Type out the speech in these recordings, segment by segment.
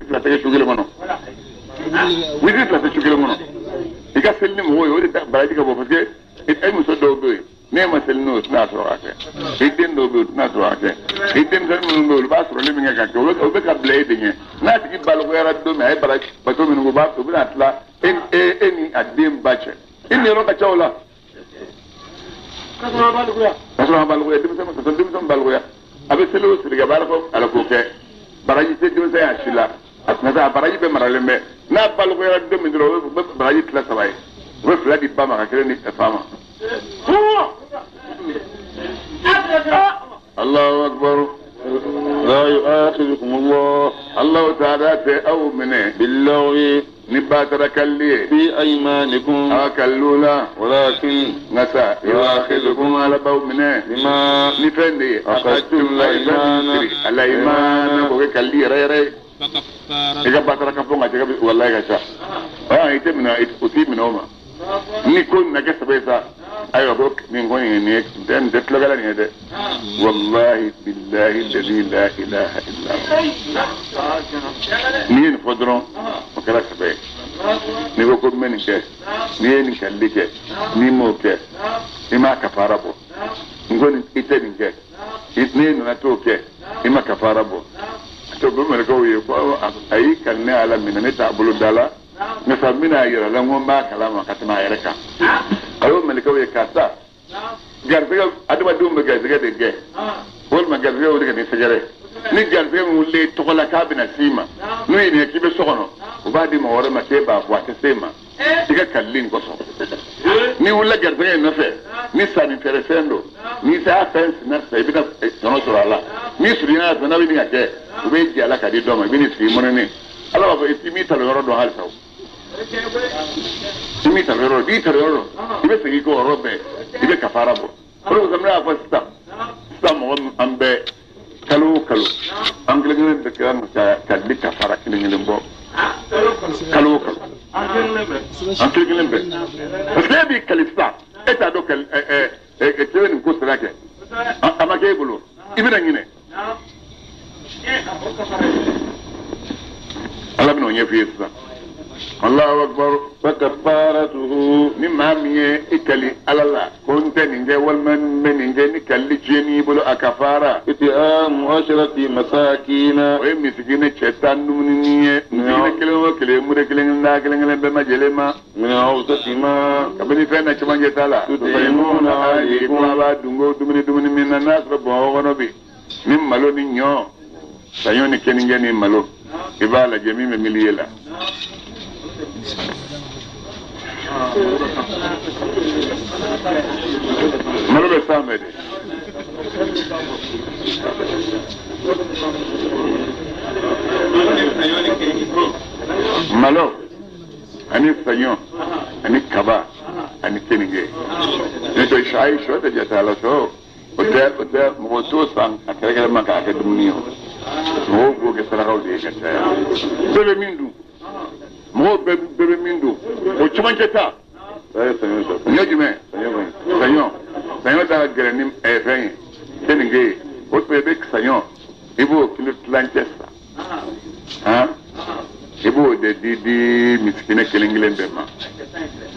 fila tɛ kɛ su kelen kɔnɔ. Witiri fila tɛ su kelen kɔnɔ. I ka seli ni mɔgɔw ye o de baraji ka bɔ parce que e muso dɔw bɛ yen n'e ma seli n'o ye o tɛna sɔrɔ ka kɛ. I den dɔw bɛ yen o tɛna sɔrɔ ka kɛ. I denmisɛnnin minnu bɛ yen olu b'a sɔrɔli min kɛ ka kɛ o bɛ ka bila e de ɲɛ. N'a tigi balikuyara don min a ye baraji bato minnu kɛ o bɛna tila e ni a den ba cɛ. I niyɔrɔ ka ca o la. Ka sɔrɔ a balikuya. Ka sɔrɔ a balikuya denmisɛnnin ka sɔrɔ denmisɛnnin balikuya. A bɛ seli o seli kɛ a b'a ko ala k'o kɛ. Baraji tɛ denmisɛn y'a si la. A tɛna se a baraji bɛɛ maralen bɛ. N'a balikuyara don min dɔrɔn o bɛ baraji tila saba ye. O bɛ fila di ba ma ka kelen di fa ma. Allahu akbar. La yu'akhidhukum Allah. Allahu ta'ala tɛ aw minɛ. Billahi. Ni batara kalli ye. Fi aymanikum. Aw kallu la. Walakin. Nka sa. Yu'akhidhukum ala b'aw minɛ. Bima. Ni fɛn de ye. Akhadtum al-aymana. Al-aymana k'o kɛ kalli yɛrɛ yɛrɛ ye. I ka batara ka fɔ ka cɛ walayi ka ca. I tɛ minɛ o t'i minɛ o ma. Ni ko nana kɛ sɛbɛ ye sa. Ayiwa ko nin ko in nin ye nin tɛ tulonkɛ la nin ye dɛ. Walahi bilahi ladi la ilaha illa Allah. N'i ye nin fɔ dɔrɔn o kɛra sɛbɛ ye. N'i ko ko n bɛ nin kɛ n'i ye nin kalili kɛ n'i m'o kɛ i m'a kafara bɔ. N ko i tɛ nin kɛ n'i nana t'o kɛ i ma kafara bɔ. To bɛ mɛlɛkɛw ye ko a y'i kali ne Ala minɛ ne t'a bolo da la. Nka sa n bɛna a yira la n ko n b'a kalama ka tɛmɛ a yɛrɛ kan. A y'o mɛlɛkɛw ye karisa garisɛgɛ adamadenw bɛ garisɛgɛ de gɛn walima garisɛgɛ wuli ka n'i sɛgɛrɛ ni garisɛgɛ min wulila i tɔgɔ la k'a bɛna s'i ma n'u y'i ɲininka k'i bɛ so kɔnɔ u b'a di mɔgɔ wɛrɛ ma k'e b'a fɔ a tɛ s'e ma i ka kalili in kosɔn. N'i wulila garisɛgɛ in nɔfɛ ni sanni feere fɛn don n'i sera fɛn sinna sisan i bɛna tɔnɔ sɔrɔ a la n'i surunyana fɛn n'a bɛ nin ka kɛ u bɛ jɛ a la ka di dɔ ma i bɛ n'i sigi mɔnɛni. Ala b'a fɔ i m'i talon yɔrɔ dɔn halisa o. I m'i talon yɔrɔ dɔn n'i talon yɔrɔ dɔn i bɛ segin k'o yɔrɔ bɛɛ i bɛ kafara bɔ. O de kosɔn n bɛna fɔ sisan sisan mɔgɔ min an bɛɛ kalo o kalo an kelen kelen bɛ kan ka kalili kafara kelen kelen bɔ kalo o kalo an kelen kelen bɛɛ parce que e b'i kali sisan e t'a dɔn kali ɛ k'i bɛ nin ko sira kɛ a ma kɛ e bolo i bɛna ɲinɛ. Ala bɛna o ɲɛf'i ye sisan. Allahu akbar. Fa kafaratuhu. Ni maa min ye i kali Ala la ko n tɛ nin kɛ walima n bɛ nin kɛ ni kalili tiɲɛn'i bolo a kafara. It'amu asharati masakina. O ye misikina cɛ 10 dumuni ye. Misikina kelen o kelen mure kelen kelen n'a kelen kelen bɛɛ ma jɛlen ma. Min awsati ma. Kabini fɛn na cɛmancɛ ta la. Tut'imuna ahlikum. A b'a dun ko dumuni dumuni min na n'a sɔrɔ Bamakɔ kɔnɔ bi. Ni malo ni ɲɔ saɲɔ ni keninge ni malo i b'a lajɛ min bɛ miliye la. Malo bɛ san bɛɛ de. Malo ani saɲɔ ani kaba ani keninge. Ne to ayi sɔ tɛ jate a la sɔ. O tɛ mɔgɔ t'o san a kɛrɛkɛrɛ ma k'a kɛ dumuni ye o. Mɔgɔw b'o kɛ sarakaw de ye ka caya. Bɛɛ bɛ min dun. Mɔgɔw bɛɛ bɛ min dun. O cɛmancɛ ta. Ɲɔ jumɛn? Saɲɔ. Saɲɔ da ka gɛlɛn ni fɛn ye. Keninge ye. O tuma i bɛ saɲɔ i b'o kilo tilancɛ san. Han? I b'o de di di misikinɛ kelen kelen bɛɛ ma.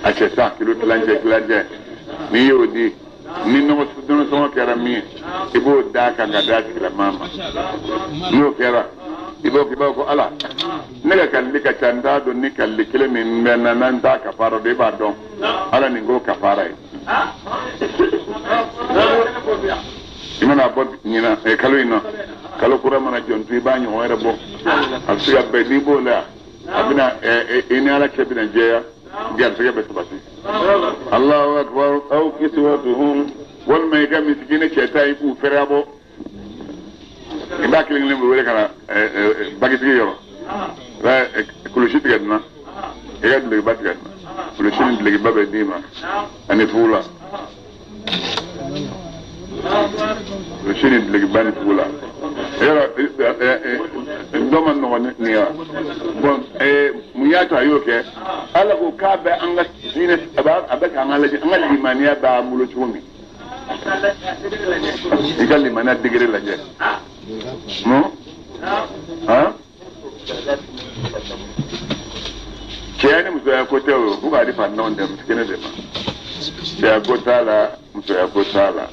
A cɛ tan kilo tilancɛ tilancɛ. N'i y'o di. Ni nɔnɔ sɔngɔ kɛra min ye i b'o d'a kan ka d'a tigilamaa ma n'o kɛra i b'o k'i b'a fɔ Ala ne ka kalili ka ca n t'a dɔn ni kalili kelen min bɛ n na n'an t'a kafara dɔn i b'a dɔn Ala nin k'o kafara ye i mana bɔ ɲinan kalo in na kalo kura mana jɔ i b'a ɲɔgɔn wɛrɛ bɔ a bɛ se ka bɛn n'i b'o la a bɛna i ni Ala cɛ bɛna jɛya garisɛgɛ bɛ sabati. Allahu akbar. Aw kiswatuhum. Walima i ka misikina cɛ ta i k'u fɛrɛ bɔ i b'a kelen kelen bɛ wele ka na bagisigi yɔrɔ kulusi tigɛ nin na i ka dulokiba tigɛ nin na kulusi ni dulokiba bɛ d'i ma ani fugula kulusi ni dulokiba ni fugula yɔrɔ dɔ ma nɔgɔn nin ye wa bɔn mun y'a to a y'o kɛ Ala ko k'a bɛ an ka diinɛ a bɛ k'an ka lajɛ an ka limaniya b'an bolo cogo min i ka limaniya degré lajɛ mun han Cɛya ni musoya ko tɛ o ko k'a di fantanw tɛ misikɛnɛ de ma cɛya ko t'a la musoya ko t'a la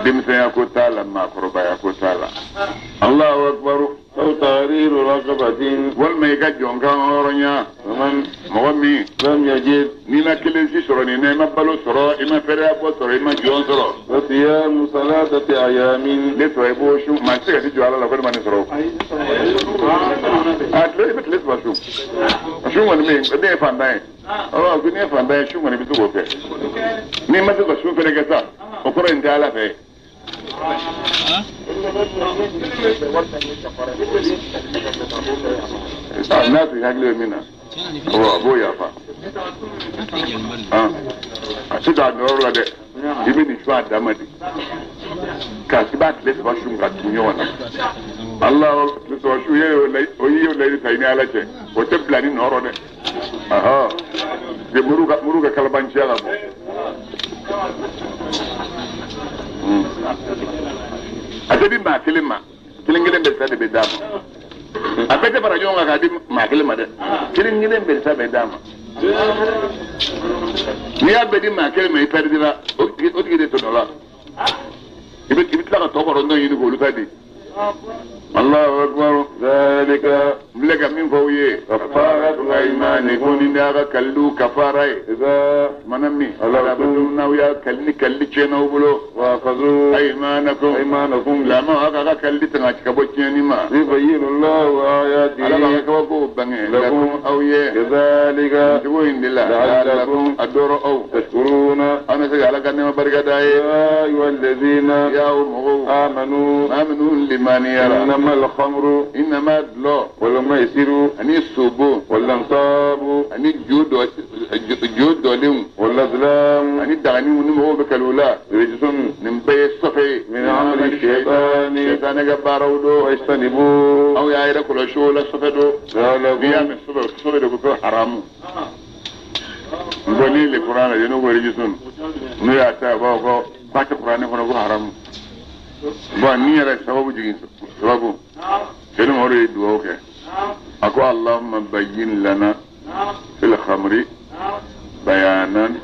denmisɛnya ko t'a la maakɔrɔbaya ko t'a la Allahu akbar aw tahriru raqabatin walima i ka jɔnkan hɔrɔnya mɔgɔ min lam yajid n'i ma kelen si sɔrɔ nin na i ma balo sɔrɔ i ma fɛrɛya bɔ sɔrɔ i ma jɔn sɔrɔ wa siyamu salasati ayamin ne sɔrɔ i b'o su maa tɛ se ka t'i jɔ ala la ko ne ma nin sɔrɔ o a tile i bɛ tile saba su su kɔni bɛ yen ne ye fantan ye ɔ ko n'i ye fantan ye su kɔni i bɛ se k'o kɛ n'i ma se ka su fɛnɛ kɛ sa o kɔrɔ in tɛ ala fɛ. N'a tun hakili bɛ min na a b'o yafa a tɛ don a nɔrɔ la dɛ i bɛ nin su a dan ma de k'a i b'a tile saba su ka tugu ɲɔgɔn na ala tile saba su o y'o layidu ta i ni ala cɛ o tɛ bila ni nɔrɔ dɛ de muru ka kalabanciya ka bɔ. A tɛ di maa kelen ma kelen kelen bɛ sa de bɛ d'a ma a bɛɛ tɛ fara ɲɔgɔn kan k'a di maa kelen ma dɛ kelen kelen bɛ sa bɛ d'a ma n'i y'a bɛɛ di maa kelen ma i pɛridira o tigi de tɔnɔ la i bɛ tila ka tɔ kɔrɔntɔn ɲini k'olu ta di. Allahu akbar zalika n filɛ ka min fɔ aw ye kafaratu aymanikum ni y'a ka kaliliw kafara ye mana min alabatum n'aw y'a kalili ni kalili tiɲɛna aw bolo wa akhadhu aymanakum lamɔ aw k'a ka kalili tanga ka bɔ tiɲɛni ma yubayyinu Allahu ayatihi ala b'a ka kabakow bange lakum aw ye kadhalika cogo in de la la'allakum a dɔrɔ aw tashkuruna aw na se ka ala ka nɛɛma barika da ye ya ayyuhalladhina ya aw mɔgɔw amanu amanu limaniyara innama al-khamru innama dulɔ wal-maysiru ani sobo wal-ansabu ani jo dɔlenw wal-azlam ani daganiw ni mɔgɔw bɛ kali o la rijsun nin bɛɛ ye sɔfɛ ye min amali shaytani sɛtanɛ ka baaraw don fajtanibu aw y'a yɛrɛ kɔlɔsi o la sɔfɛ don n'i y'a mɛn sɔfɛ de ko ko haramu n ni le kuran lajɛ n'o ko rijsun n'o y'a ta a b'a fɔ ko k'a tɛ kuranɛ kɔnɔ ko haramu bon ni yɛrɛ sababu jigin sababu sɛni mamadu ye dugawu kɛ a ko allahumma bayyin lana fil khamri bayanan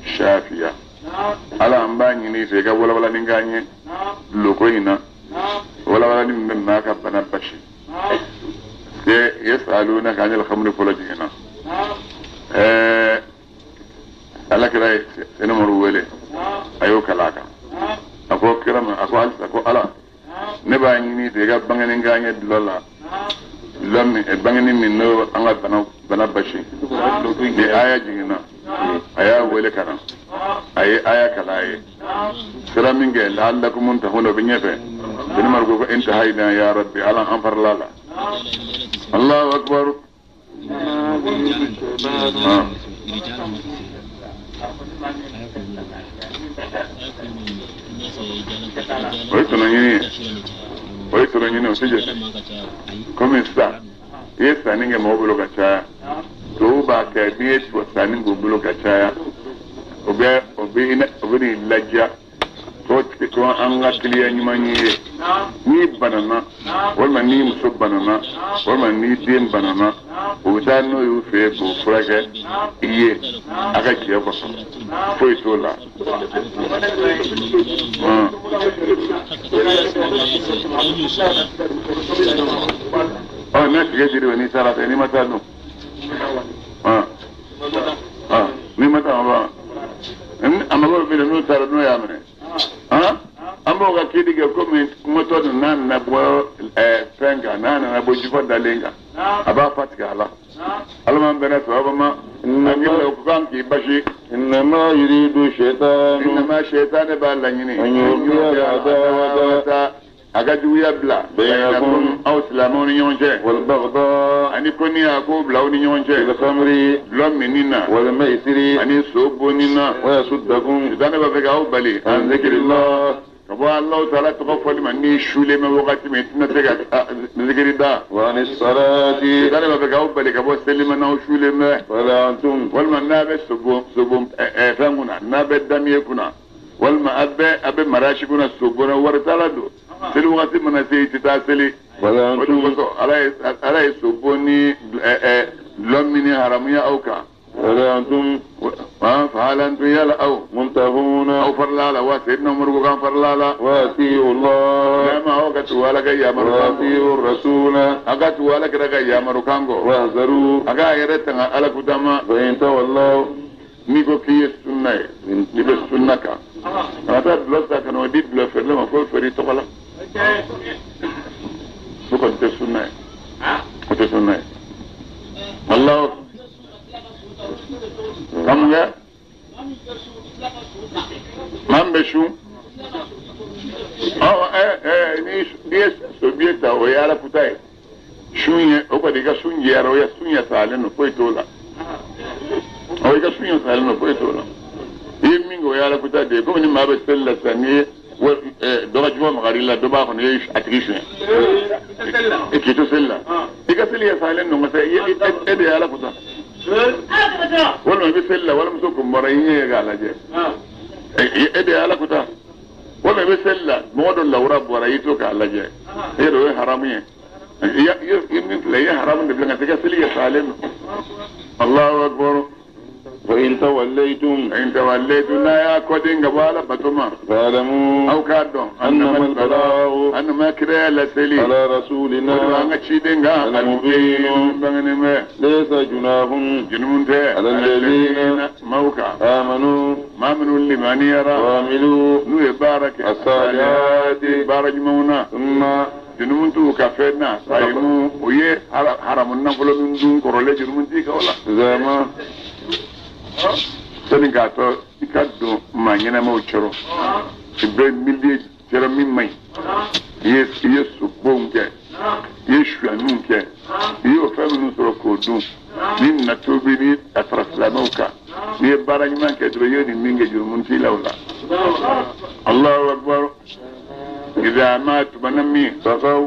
shafiya ala an b'a ɲini i fɛ i ka walawalani k'an ye loko in na walawalani min bɛ maa ka bana basi ke yasalunaka anil khamri fɔlɔ jiginna ala kira ye sɛni mamadu wele a y'o kalan a kan a ko kira ma a ko halisa ko ala ne b'a ɲini fɛ i ka bangeni k'an ye dulɔ la dulɔ min bangeni min n'o an ka bana basi ni aya jiginna a y'a wele ka na a ye aya kalan a ye sira min kɛ la'allakum muntahun o bɛ ɲɛfɛ sɛni mamadu ko ko intahayna ya rabbi ala an farila la Allahu akbar. O ye tɔnɔ ɲini ye o ye tɔnɔ ɲini o tɛ jate komi sisan i ye sanni kɛ mɔgɔw bolo ka caya tubabu b'a kɛ n'i ye sanni k'u bolo ka caya o bɛ n'i ladiya ko an ka kiliyan ɲuman y'i ye n'i banana walima n'i muso banana walima n'i den banana u bɛ taa n'o y'u fɛ yen k'o furakɛ i ye a ka jɛ kɔsɔn foyi t'o la. Ɔ n'a tigɛ dir'i ma n'i taara fɛ n'i ma taa dun n'i ma taa wa a mago bɛ min na n'o taara n'o y'a minɛ. An b'o ka kiiri kɛ komi moto nin n'a nana bɔ fɛn kan n'a nana bɔ jufa dalen kan a b'a fa tigɛ a la ala m'an bɛnna sababa ma an ko k'an k'i basi. Innama yuridu shaytanu innama shaytanu b'a laɲini an yuqi'a al-adawata a ka juguya bila bainakum aw silamɛw ni ɲɔgɔn cɛ wal baghdha ani ko ni a k'o bila aw ni ɲɔgɔn cɛ fil khamri dulɔ minni na wal maisiri ani so bonni na wa yasuddakum sitanɛ b'a fɛ k'aw bali an zikrillah ka bɔ Alahu taala tɔgɔ fɔli ma n'i sulen bɛ wagati min i tɛna se ka zikiri da wa anis salati sitanɛ b'a fɛ k'aw bali ka bɔ seli ma n'aw sulen bɛ wala antum walima n'a bɛ sobon fɛn kunna n'a bɛ damiye kunna walima a bɛ marasi kunna sobon na wari t'a la don seli wagati mana se i tɛ taa seli Ala ye sobon ni dulɔ min haramuya aw kan. فهل أنتم يلا أو منتهون أو فرلالا وسيدنا عمر كان فرلالا وأطيعوا الله ما هو كتوالك يا مركانكو وأطيعوا الرسول أكتوالك رك يا مركانكو واحذروا أكا يرتنا على قدما فإن تولوا نيكو كي السنة نيكو السنة كا هذا بلوسا كانوا ودي بلو فرلا ما فوق فري تقلا سكون تسنة تسنة الله كم ده؟ من بشو؟ نيش نيش سوبيتا ويا لا كوتاي شو أو بديك شو يا ويا شو يا سالين فوي تولا أو يا شو يا سالين فوي تولا يمين ويا لا كوتاي ده كم ما بس لا سنة و دوغا جوا مغاريلا دوبا خن يش أتريشن إكيتو سلا إكاسلي يا سالين نو مثلا إيه يا لا كوتا ولا بيسلا ولا مسوكم مرينيه قال أجي إيه على كده ولا بيسلا مود اللوراب ورأيته قال أجي إيه ده حرامية يا يمين فليه حرام نبلغ تكسلي سالم الله أكبر فإن توليتم إن توليتم لا يا كودين قبالة بتوما فاعلموا أو كادو أنما البلاغ أنما كرا لسلي على رسولنا المبين ليس جناح على الذين موقع آمنوا ما منوا لمن يرى وعملوا نبارك الصالحات بارك مونا ثم جنون كافرنا صايمو ويه حرمنا فلو من دون كرولة جنون تيك ولا زما sani k'a tɔ i ka don maa ɲɛnamaw cɛrɔ i bɛ miliye cɛrɔ min man ɲi i ye sobonw kɛ i ye suyaniw kɛ i y'o fɛn minnu sɔrɔ k'o dun ni nana tobi ni a fara silamɛw kan n'i ye baara ɲuman kɛ dɔrɔn i ye nin min kɛ jurumu t'i la o la Allahu akbar idha ma tubana min taqaw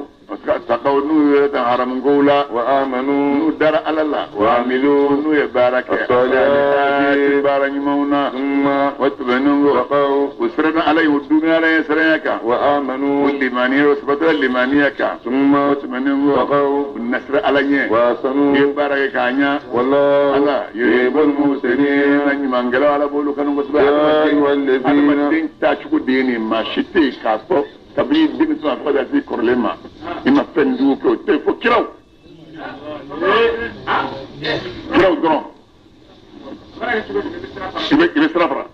taqaw n'u yɛrɛ ta haramu kow la wa amanu n'u dara ala la wa amilu n'u ye baara kɛ as-salihati baara ɲumanw na thumma o tɛmɛnen kɔ taqaw u siranna ala ye u dumuni ala ye siranya kan wa amanu u limaniya u sabatila limaniya kan thumma o tɛmɛnen kɔ taqaw u nasira ala ɲɛ wa ahsanu u ye baara kɛ k'a ɲa wallahu ala yuhibbul muhsinin na ɲumankɛlaw ala b'olu kanu kosɛbɛ ya ayyuhal ladhina adamaden taacogo de ye nin maa si tɛ yen k'a fɔ kabini denmisɛn fo ka taa se kɔrɔlen ma i ma fɛn jugu kɛ o tɛ yen fo kiraw kiraw dɔrɔn i bɛ sira fara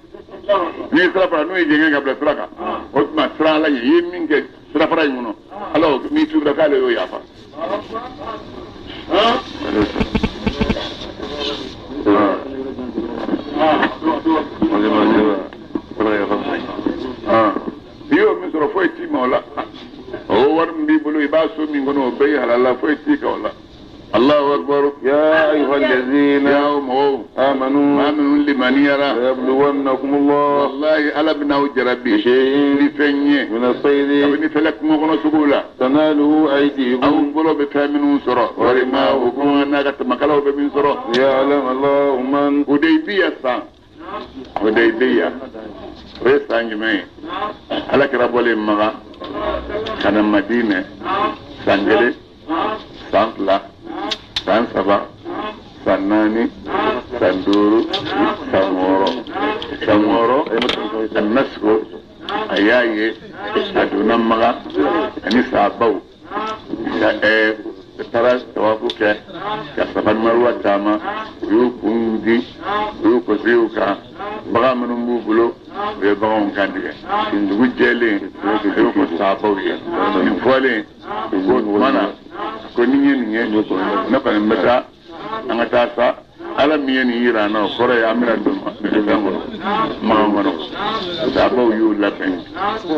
n'i ye sira fara n'o ye jɛngɛ ka bila sira kan o tuma sira ala ɲɛ i ye min kɛ sira fara in kɔnɔ ala n'i tubira k'ale y'o yafa. N'i y'o min sɔrɔ foyi t'i ma o la o wari min b'i bolo i b'a so min kɔnɔ o bɛɛ ye halala foyi t'i kan o la Allahu akbar ya ayyuhal ladhina ya mɔgɔw amanu maa minnu limaniyara layabluwannakum Allah wallahi ala bɛna aw jarabi bishay'in ni fɛn ye min as-saydi kabini fɛlɛ kungo kɔnɔ suguw la tanaluhu aw aydikum bolo bɛ fɛn minnu sɔrɔ walima o kɔngɔ n'a ka tamakalaw bɛ min sɔrɔ liya'lama Allahu man Hudaybiya san Hudaybiya o ye san jumɛn ye ala kɛra bɔlen Makan ka na Madinɛ san kelen san fila san saba san naani san duuru san wɔɔrɔ san wɔɔrɔ a nana sigi a y'a ye a donna Makan ani sahabaw ka taara tawafu kɛ ka Safa ni Maruwa taama u y'u kun di u y'u kɔsigiw kan bagan minnu b'u bolo u ye baganw kan tigɛ dugu jɛlen a y'o fɔ sahabaw ye nin fɔlen u ko tuma na ko ni n ye nin ye ne kɔni bɛ taa an ka taa sa ala min ye nin yira an na o kɔrɔ ye an bɛna don fɛn kɔnɔ magan kɔnɔ sahabaw y'u labɛn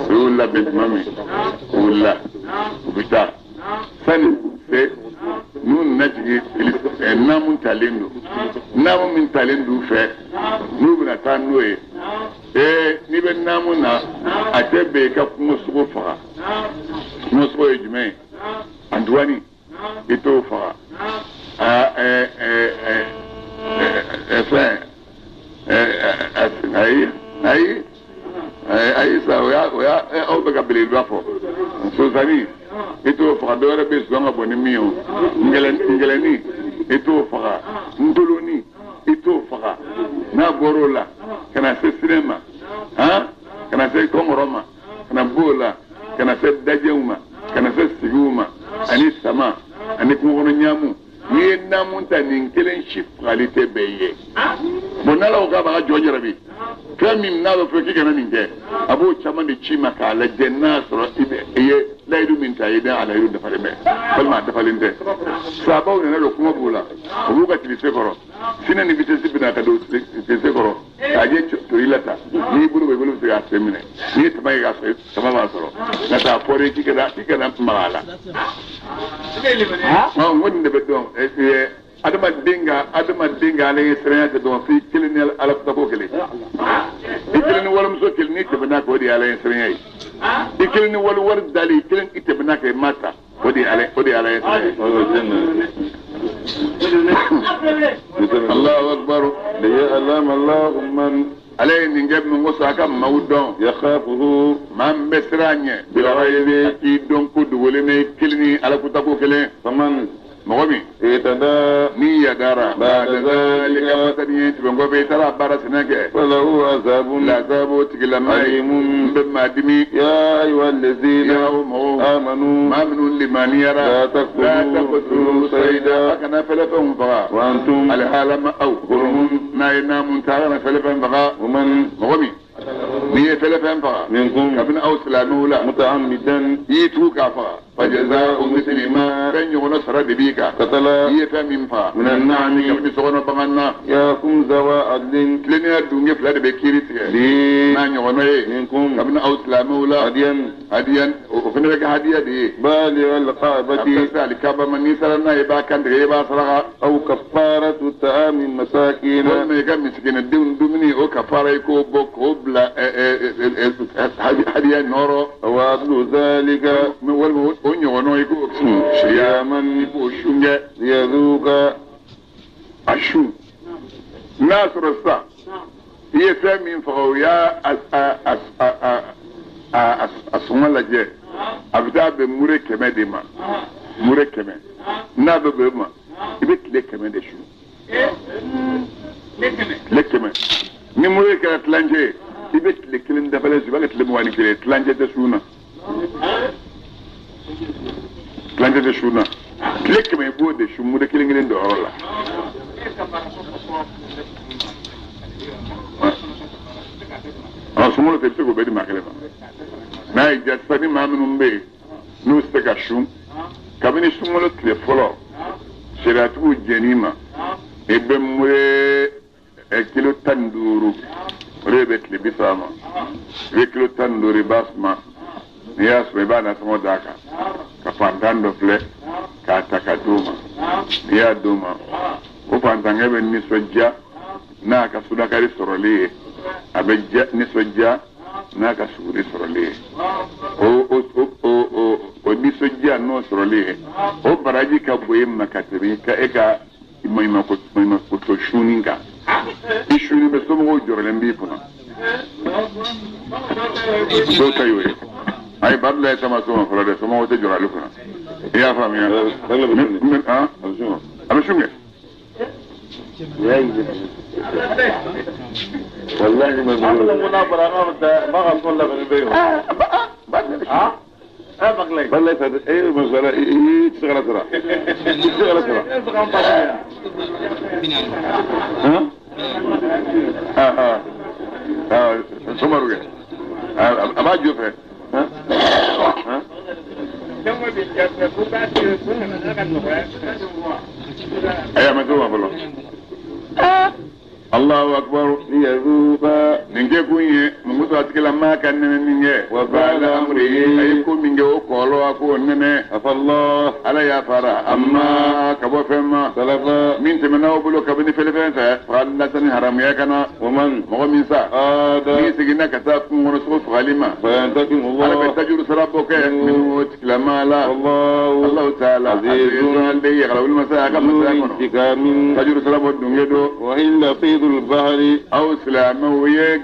u y'u labɛn tuma min u wulila u bɛ taa sani se n'u nana jigin naamu talen don naamu min talen don u fɛ n'u bɛna taa n'o ye n'i bɛ naamu na a tɛ bɛn i ka kungosogo faga kungosogo ye jumɛn ye a duwani i t'o faga fɛn ayi ayi ayi sa o y'a aw bɛ ka belebeleba fɔ sonsani i t'o faga faga dɔ wɛrɛ bɛ zon ka bɔ ni min ye o ngɛlɛnni i t'o faga ntoloni i t'o faga n'a bɔr'o la ka na se sinɛ ma han ka na se kɔngɔrɔ ma ka na b'o la ka na se dajɛw ma ka na se sigiw ma ani sama ani kungokɔnɔ ɲaamu n'i ye naamu ta nin kelen si fagali tɛ bɛn i ye bon n'ala ko k'a b'a ka jɔn jarabi fɛn min n'a bɛ fɔ k'i kana nin kɛ a b'o caman de ci ma k'a lajɛ n'a sɔrɔ i ye layidu min ta i bɛ a layidu dafalen bɛ walima a dafalen tɛ sabaw nana don kuma b'u la u b'u ka tilise kɔrɔ sinɛ ni vitesse bɛna ka don tilise kɔrɔ k'a jɛ tori la ta n'i bolo bɔ i bolo bɛ se k'a sen minɛ n'i ye tama ye k'a sɔrɔ tama b'a sɔrɔ nka k'a fɔra i k'i kana maga a la. N ko nin de bɛ dɔn adamaden ka ala ye siranya tɛ dɔn f'i kelen ni ala ko kelen i kelen ni walimuso kelen n'i tɛmɛna k'o de ye ala ye siranya ye i kelen ni wali wari dali i kelen i tɛmɛna k'e ma ta o de ye ala ye siranya ye. Allahu akbar. Liya'lama Allahu man ale ye nin kɛ min kosɔn a ka maaw dɔn yakhafuhu maa min bɛ siran ɲɛ bilghaybi k'i dɔn ko dogolen bɛ kelen ni ala kutako kelen faman mɔgɔ min ihtada ni yadara ba'da zalika fasadi ye tɛmɛ kɔfɛ i taara baara sɛnɛ kɛ falahu azabun lazabu tigilama ye alimun n bɛ maa dimi ya ayyuha allazina ya aw mɔgɔw amanu maa minnu limaniyara la taqtulu sayda a kana fɛlɛfɛnw faga wa antum alihalama aw hurumun n'a ye naamu ta a kana fɛlɛfɛn faga wa man mɔgɔ min n'i ye fɛlɛfɛn faga minkum kabini aw silamɛw la muta'ammidan i y'i tugu k'a faga fajaza'u misli ma fɛn ɲɔgɔnna sara de b'i kan qatala i ye fɛn min faga min an-na'ami kabini sokɔnɔ bagan na yakum zawa adlin tilennenya dunge fila de bɛ kiiri tigɛ bi n'a ɲɔgɔnna ye minkum kabini aw silamɛw la hadiyan hadiyan o fana bɛ kɛ hadiya de ye baligha a al-ka'bati bɛ se alikaba ma n'i sara n'a ye i b'a kan tigɛ i b'a saraka aw kaffaratu ta'ami masakin walima i ka misikinɛdenw dumuni o kafara i k'o bɔ k'o bila hadiya nɔrɔ aw adlu dhalika walima o ɲɔgɔnna i k'o sun siyaman i b'o sun kɛ liyadhuqa a sun n'a sɔrɔ sisan i ye fɛn min faga o y'a a sɔngɔ lajɛ a bɛ taa bɛn mure 100 de ma mure 100 n'a bɛ bɛn o ma i bɛ tile 100 de sun tile 100 ni mure kɛra tilancɛ ye i bɛ tile kelen dafalen sun i b'a kɛ tile 21 tilancɛ tɛ sun na tilancɛ tɛ sun na tile 100 i b'o de sun mure kelen kelen dɔyɔrɔ la. Sunkalo tɛ i bɛ se k'o bɛɛ di maa kelen ma n'a y'i diya sisan ni maa minnu bɛ yen n'u tɛ se ka sun kabini sunkalo tile fɔlɔ sariyatigiw jɛn'i ma i bɛ mure kilo 15 o de bɛ tile 30 ma i bɛ kilo 15 i b'a suma n'i y'a suma i b'a nasɔngɔ d'a kan ka fantan dɔ filɛ k'a ta ka d'o ma n'i y'a d'o ma o fantankɛ bɛ nisɔndiya n'a ka sudakari sɔrɔli ye a bɛ nisɔndiya n'a ka suguri sɔrɔli ye o nisɔndiya n'o sɔrɔli ye o baraji ka bon e ma ka tɛmɛ e ka maɲumanko sunni kan i sunni bɛ somɔgɔw jɔrɔlen b'i kunna dɔw ta y'o ye ayi babila ye sama soma fɔlɔ dɛ somɔgɔw tɛ jɔrɔ ale kunna i y'a faamuya a bɛ sun kɛ. والله ما والله ايه مسألة ايه تشتغل اسرع تشتغل اسرع ها ها ها سمر ابا جوفه ها ها ايوه ما تقول Allahu akbar liyazuqa nin kɛ kun ye mun ko a tigila maa ka nɛnɛ nin kɛ wa ba'da amrihi a ye ko min kɛ o kɔlɔ a k'o nɛnɛ afallah ala y'a fara amma ka bɔ fɛn ma salafa min tɛmɛna aw bolo kabini fɛlɛfɛn fɛ fagali lasani haramuya kana wa man mɔgɔ min sa aada n'i seginna ka taa kungo kɔnɔ sogo fagali ma fayantakimu ala bɛ Allah tajuru sara bɔ kɛ minnu o tigilama la wallahu Allahu taala azizun ale yɛrɛ wuli masa a ka masaya dhu kɔnɔ intikamin tajuru sara bɔ dunge don wa illa saydul bahri aw silamɛw ye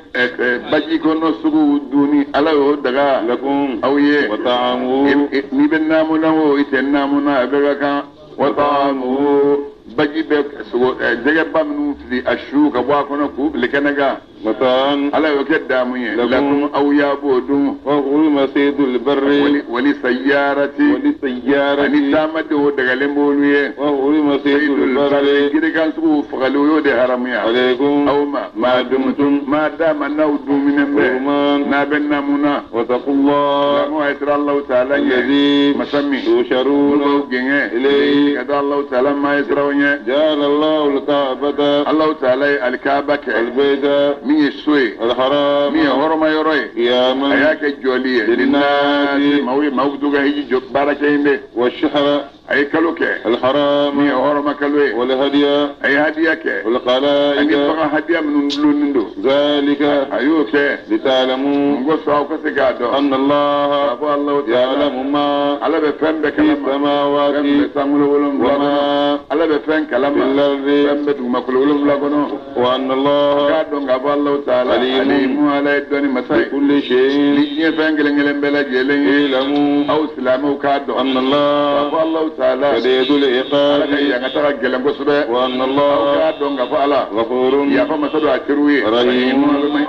baji kɔnɔ suguw dunni ala y'o daga lakum aw ye wa ta'amuhu n'i bɛ naamu na o i tɛ naamu na a bɛɛ ka kan wa ta'amuhu baji bɛ sogo jɛgɛba minnu fili a su ka bɔ a kɔnɔ k'u bili kɛnɛ kan mata'an ala y'o kɛ daamu ye Lakum. lakum aw y'a b'o dun wa hurima saydul barri wali wali sayyarati wa ani lisayyarati taamadenw dagalen b'olu ye wa hurima saydul barri girikan suguw fagali o y'o de haramuya alaykum aw ma ma dumtum ma dama n'aw duminen bɛ huruman n'a bɛ naamu na wa taqullah lamɔ a ye siran Alahu taala ɲɛ alladhi masa min tusharuna n'u gɛngɛ ilayhi ka da Alahu taala ma ye siraw ɲɛ ja'ala Allahu al-ka'bata Alahu taala ye alikaaba kɛ wal-bayta min ye so ye al-harama min ye hɔrɔma yɔrɔ ye qiyaman a y'a kɛ jɔli ye linnaasi maaw ye maaw bɛ to ka hiji jɔ baara kɛ yen dɛ wash-shahra a ye kalo kɛ al-harama min ye hɔrɔma kalo ye wal-hadiya a ye hadiya kɛ ani wal-qala'ida bagan hadiya minnu dulonnen don dhalika a y'o kɛ lita'lamu n ko sɔn aw ka se k'a dɔn anna k'a Allaha fɔ Alahu taala ya'lamu ma ala bɛ fɛn bɛɛ fi kalama fɛn samawati bɛ sankolo wolonwula wa kɔnɔ ma ala bɛ fɛn kalama fil ardi fɛn bɛ dugumakolo wolonwula kɔnɔ wa anna Allaha k'a dɔn k'a fɔ Alahu taala Alimun. alimu ala ye dɔnni masa ye bikulli shay'in ni diɲɛ fɛn kelen kelen bɛɛ lajɛlen ye i'lamu aw silamɛw k'a dɔn anna k'a Allaha fɔ Alahu taala shadidul ala ka iqabi yangata ka gɛlɛn kosɛbɛ wa anna aw Allaha k'a dɔn k'a fɔ ala ghafurun yafa masa don a teriw ye Rahim.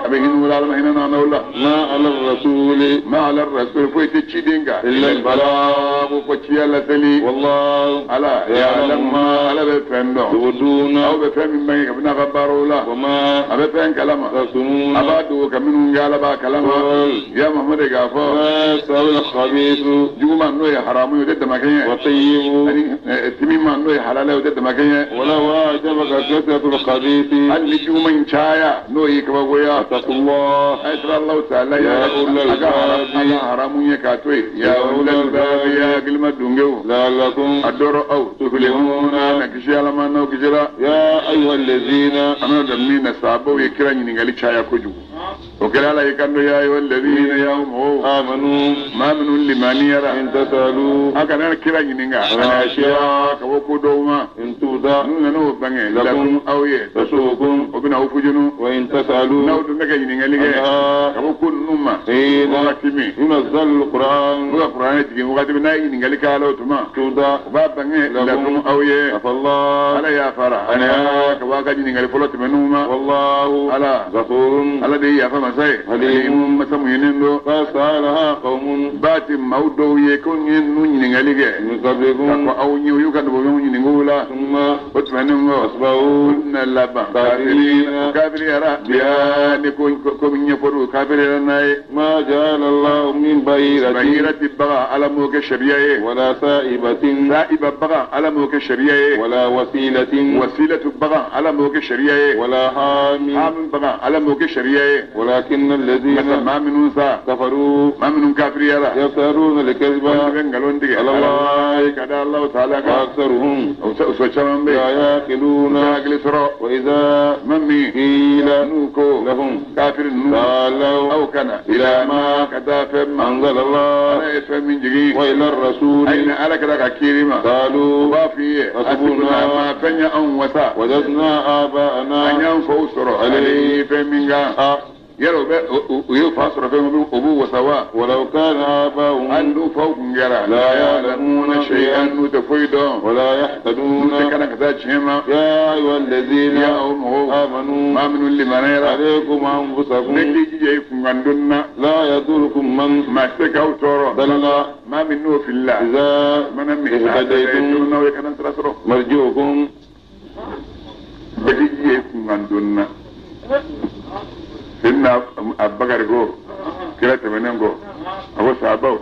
a bɛ hinɛ u la ala ma hinɛ n'aw la ma 'ala ar-rasuli ma ala rasul foyi tɛ ciden kan illa al-balagh ko fɔ ciya laseli wallahu ala ya'lamu ma ala bɛ fɛn dɔn tubduna aw bɛ fɛn min bange kabini a ka baaraw la wa ma a bɛ fɛn kalama a taktumuna b'a dogo ka minnu kɛ ala b'a kalama qul ya Muhamadu k'a fɔ la yastawi al-khabithu juguman n'o ye haramu ye o tɛ damakɛɲɛ wa tayyibu ani timiman n'o ye halala ye o tɛ damakɛɲɛ ولو أعجبك كثرة الخبيث hali ni juguman in caya n'o y'i kabakoya فاتقوا الله a ye siran Alahu taala Ya ya ulul a ka albabi. a ka haramu ye k'a to yen ya Ya ulul ulul albabi ya hakilima dungew لعلكم a dɔrɔ aw تفلحون na kisi ala ma n'aw kisira يا أيها الذين an bɛna da min na sahabaw ye kira ɲininkali caya kojugu o kɛra ala y'i kanto ya ayyuhal ladhina ya mɔgɔw آمنوا maa minnu limaniyara إن تسألوا a kana kira ɲininka An ashiya. ka bɔ ko dɔw ma إن تبدأ n'u nana o bange Lakum. lakum aw ye تسؤكم o bɛna aw fujunu وإن n'aw تسألوا dun bɛ ka ɲininkali kɛ عنها ka bɔ ko ninnu ma حين wagati min ينزل القرآن n'u ka kuranɛ jigin wagati min n'a ye ɲininkali kɛ ala o tuma تبدأ u b'a bange Lakum. lakum aw ye عفى الله ala y'a fara Anha. ka bɔ a ka ɲininkali fɔlɔ tɛmɛnenw ma والله ala غفور ala de ye yafa masa ye Alimun. masa muɲunen don فسألها قوم ba ti maaw dɔw ye ko n ye ninnu ɲininkali kɛ من ka قبلكم fɔ aw ɲɛ u y'u ka ndogoɲɔgɔnw ɲininka o la ثم o tɛmɛnen kɔ أصبحوا olu na laban Kafirina. kafiriyara biya ni ko ko min ɲɛfɔra o kafiriyara n'a ye ما جعل الله من بحيرة bahira ti baga ala m'o kɛ sariya ye ولا سائبة sa'iba baga ala m'o kɛ sariya ye ولا وسيلة wasilatu baga ala m'o kɛ sariya ye ولا حام hamin baga ala m'o kɛ sariya ye ولكن nka الذين maa minnu sa كفروا maa minnu kafiriyara يفترون olu الكذب bɛ nkalon tigɛ Ala Allah. ka da Alahu taala kan وأكثرهم o so caman bɛ لا yen u يعقلون tɛ hakili sɔrɔ وإذا ma min قيل n'u ko لهم kafiri ninnu تعالوا aw kana إلى ما ka taa fɛn ma أنزل الله ala ye fɛn min jigin وإلى a ye الرسول na ala kɛra ka kiiri ma u قالوا b'a f'i ye Hasbuna. asibuna ma fɛn ye anw wasa وجدنا an آباءنا y'an faw sɔrɔ ale ye fɛn min kan آه. yala u bɛ u ye fa sɔrɔ fɛn min o b'u wasa wa ولو كان آباؤهم hali n'u faw kun kɛra La ya'lamuna shay'an n'u tɛ foyi dɔn ولا n'u tɛ يهتدون kana ka taa tiɲɛ ma يا أيها الذين ya aw mɔgɔw آمنوا maa minnu limaniyara عليكم ne أنفسكم k'i jija i kunkan donni na لا يضركم من maa tɛ se k'aw tɔɔrɔ ضل maa min n'o filila إذا mana min اهتديتم n'aw ye kana sira sɔrɔ مرجعكم bɛɛ k'i jija i kunkan donni na Sayyidina Abubakar ko kira tɛmɛnen kɔ a ko sahabaw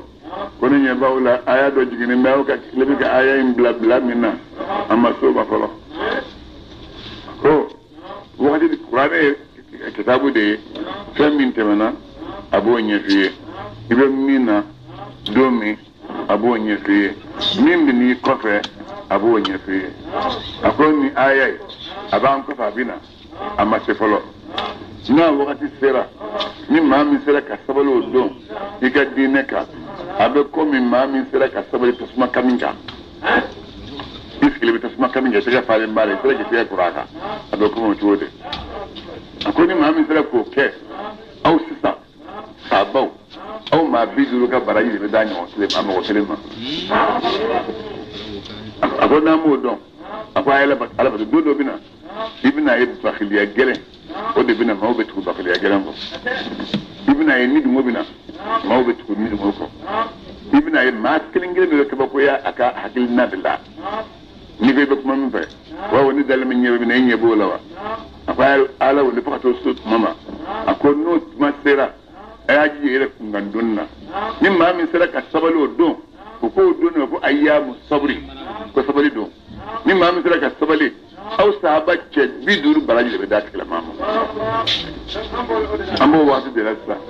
ko ne ɲɛ b'aw la aya dɔ jiginnen bɛ aw ka tile bɛ ka aya in bila bila min na a ma s'o ma fɔlɔ ko wagati kuranɛ ye kitabu de ye fɛn min tɛmɛna a b'o ɲɛf'i ye i bɛ min na don min a b'o ɲɛf'i ye min bɛ n'i kɔfɛ a b'o ɲɛf'i ye a ko nin aya ye a b'an kɔfɛ a bɛ na a ma se fɔlɔ n'a wagati sera ni maa min sera ka sabali o don i ka diinɛ kan a bɛ komi maa min sera ka sabali tasuma kami kan i sigilen bɛ tasuma kami kan i tɛgɛ falen b'a la i sera k'i tɛgɛ kuru a kan a bɛ komi o cogo de a ko ni maa min sera k'o kɛ aw sisan sabaw aw maa 50 ka baraji de bɛ d'a ɲɔgɔn kelen ma mɔgɔ kelen ma a ko n'an m'o dɔn a ko a ye ala bato don dɔ bɛ na i bɛna ye bakiliya gɛlɛn o de bɛna maaw bɛ tugu bakiliya gɛlɛn kɔ i bɛna ye ni dungo bɛ na maaw bɛ tugu ni dungo kɔ i bɛna ye maa kelen kelen bɛ kabakoya a ka hakilina de la n'i ko i bɛ kuma min fɛ wa ni dalen bɛ ɲɛ bɛ na i ɲɛ b'o la wa a ko ala wele fo ka t'o so tuma ma a ko n'o tuma sera a y'a jija yɛrɛ kunkan donni na ni maa min sera ka sabali o don o k'o don ma ko ayyamu sabri ko sabali don ni maa min sera ka sabali aw sahaba cɛ 50 baraji de bɛ d'a tigilamaa ma an b'o waati de la sisan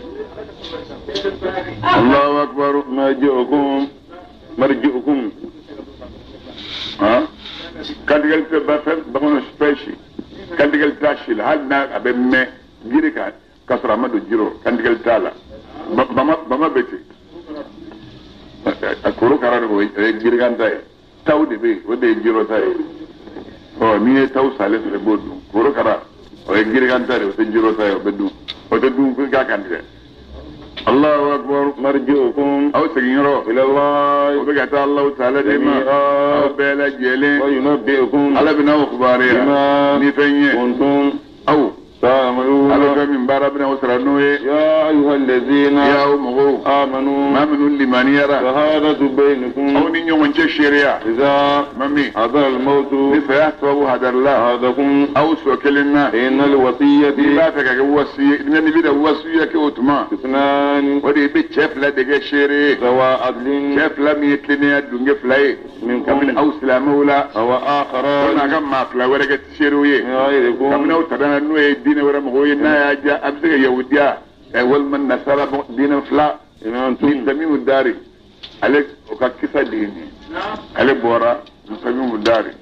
Allahu akbar marji'ukum marji'ukum han kantigɛli tɛ ba fɛn bamananw fɛn si kantigɛli t'a si la hali n'a a bɛ mɛn jiri kan k'a sɔrɔ a ma don ji rɔ kantigɛli t'a la bama bɛ ten a korokara de o ye jirikan ta ye taw de bɛ yen o de ye jirɔ ta ye ɔ n'i ye taw salen sɔrɔ i b'o dun korokara o ye jirikan ta de o tɛ jirɔ ta ye o bɛ dun o tɛ dun fo i k'a kantigɛ Allahu akbar marji'ukum aw seginyɔrɔ ila Allah o bɛ ka taa Allahu ta'ala de ma aw bɛɛ lajɛlen wa yunabbi'ukum Ala bɛna aw kibaruya ni fɛn ye kuntum aw تعملون ala fɛn min baara bɛna aw sara n'o ye يا أيها الذين ya aw mɔgɔw آمنوا maa minnu limaniyara شهادة بينكم aw ni ɲɔgɔn cɛ seereya إذا ma min حضر الموت ni saya sababu hadarila أحدكم aw sɔ kelen na إن الوصية n'i b'a fɛ ka kɛ wasu ye ni bɛna wasuya kɛ o tuma اثنان o de i bɛ cɛ fila de kɛ seere ye ذوا عدل cɛ fila min ye tilennenya dunge fila ye kabini منكم aw silamɛw la أو o n'a آخران ka maa fila wɛrɛ kɛ seerew ye من غيركم kabini aw tadana n'o ye diinɛ wɛrɛ mɔgɔw ye n'a y'a diya a bɛ se ka yahudiya walima nasara diinɛ fila إن ni أنتم Tamimu Dari ale o ka kisa de ye nin ye ale bɔra Tamimu Dari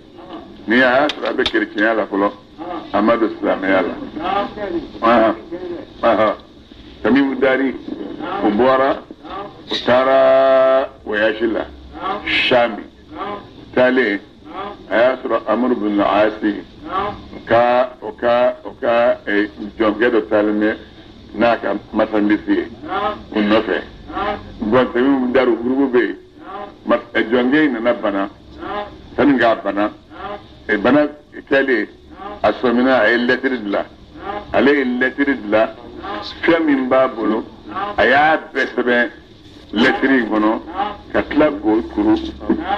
ni a y'a sɔrɔ a bɛ kerecɛnya la fɔlɔ a ma don silamɛya la Tamimu Dari o bɔra o taara voyage la Shami taalen a y'a sɔrɔ Amru bin Asi ka o ka jɔnkɛ dɔ taalen bɛ n'a ka marchandise ye o nɔfɛ bon Tamimu Dari gurupu bɛ yen jɔnkɛ in nana bana sani k'a bana bana kɛlen a sɔmina a ye lɛtiri dilan ale ye lɛtiri dilan fɛn min b'a bolo a y'a bɛɛ sɛbɛn lɛtiri in kɔnɔ ka tila k'o kuru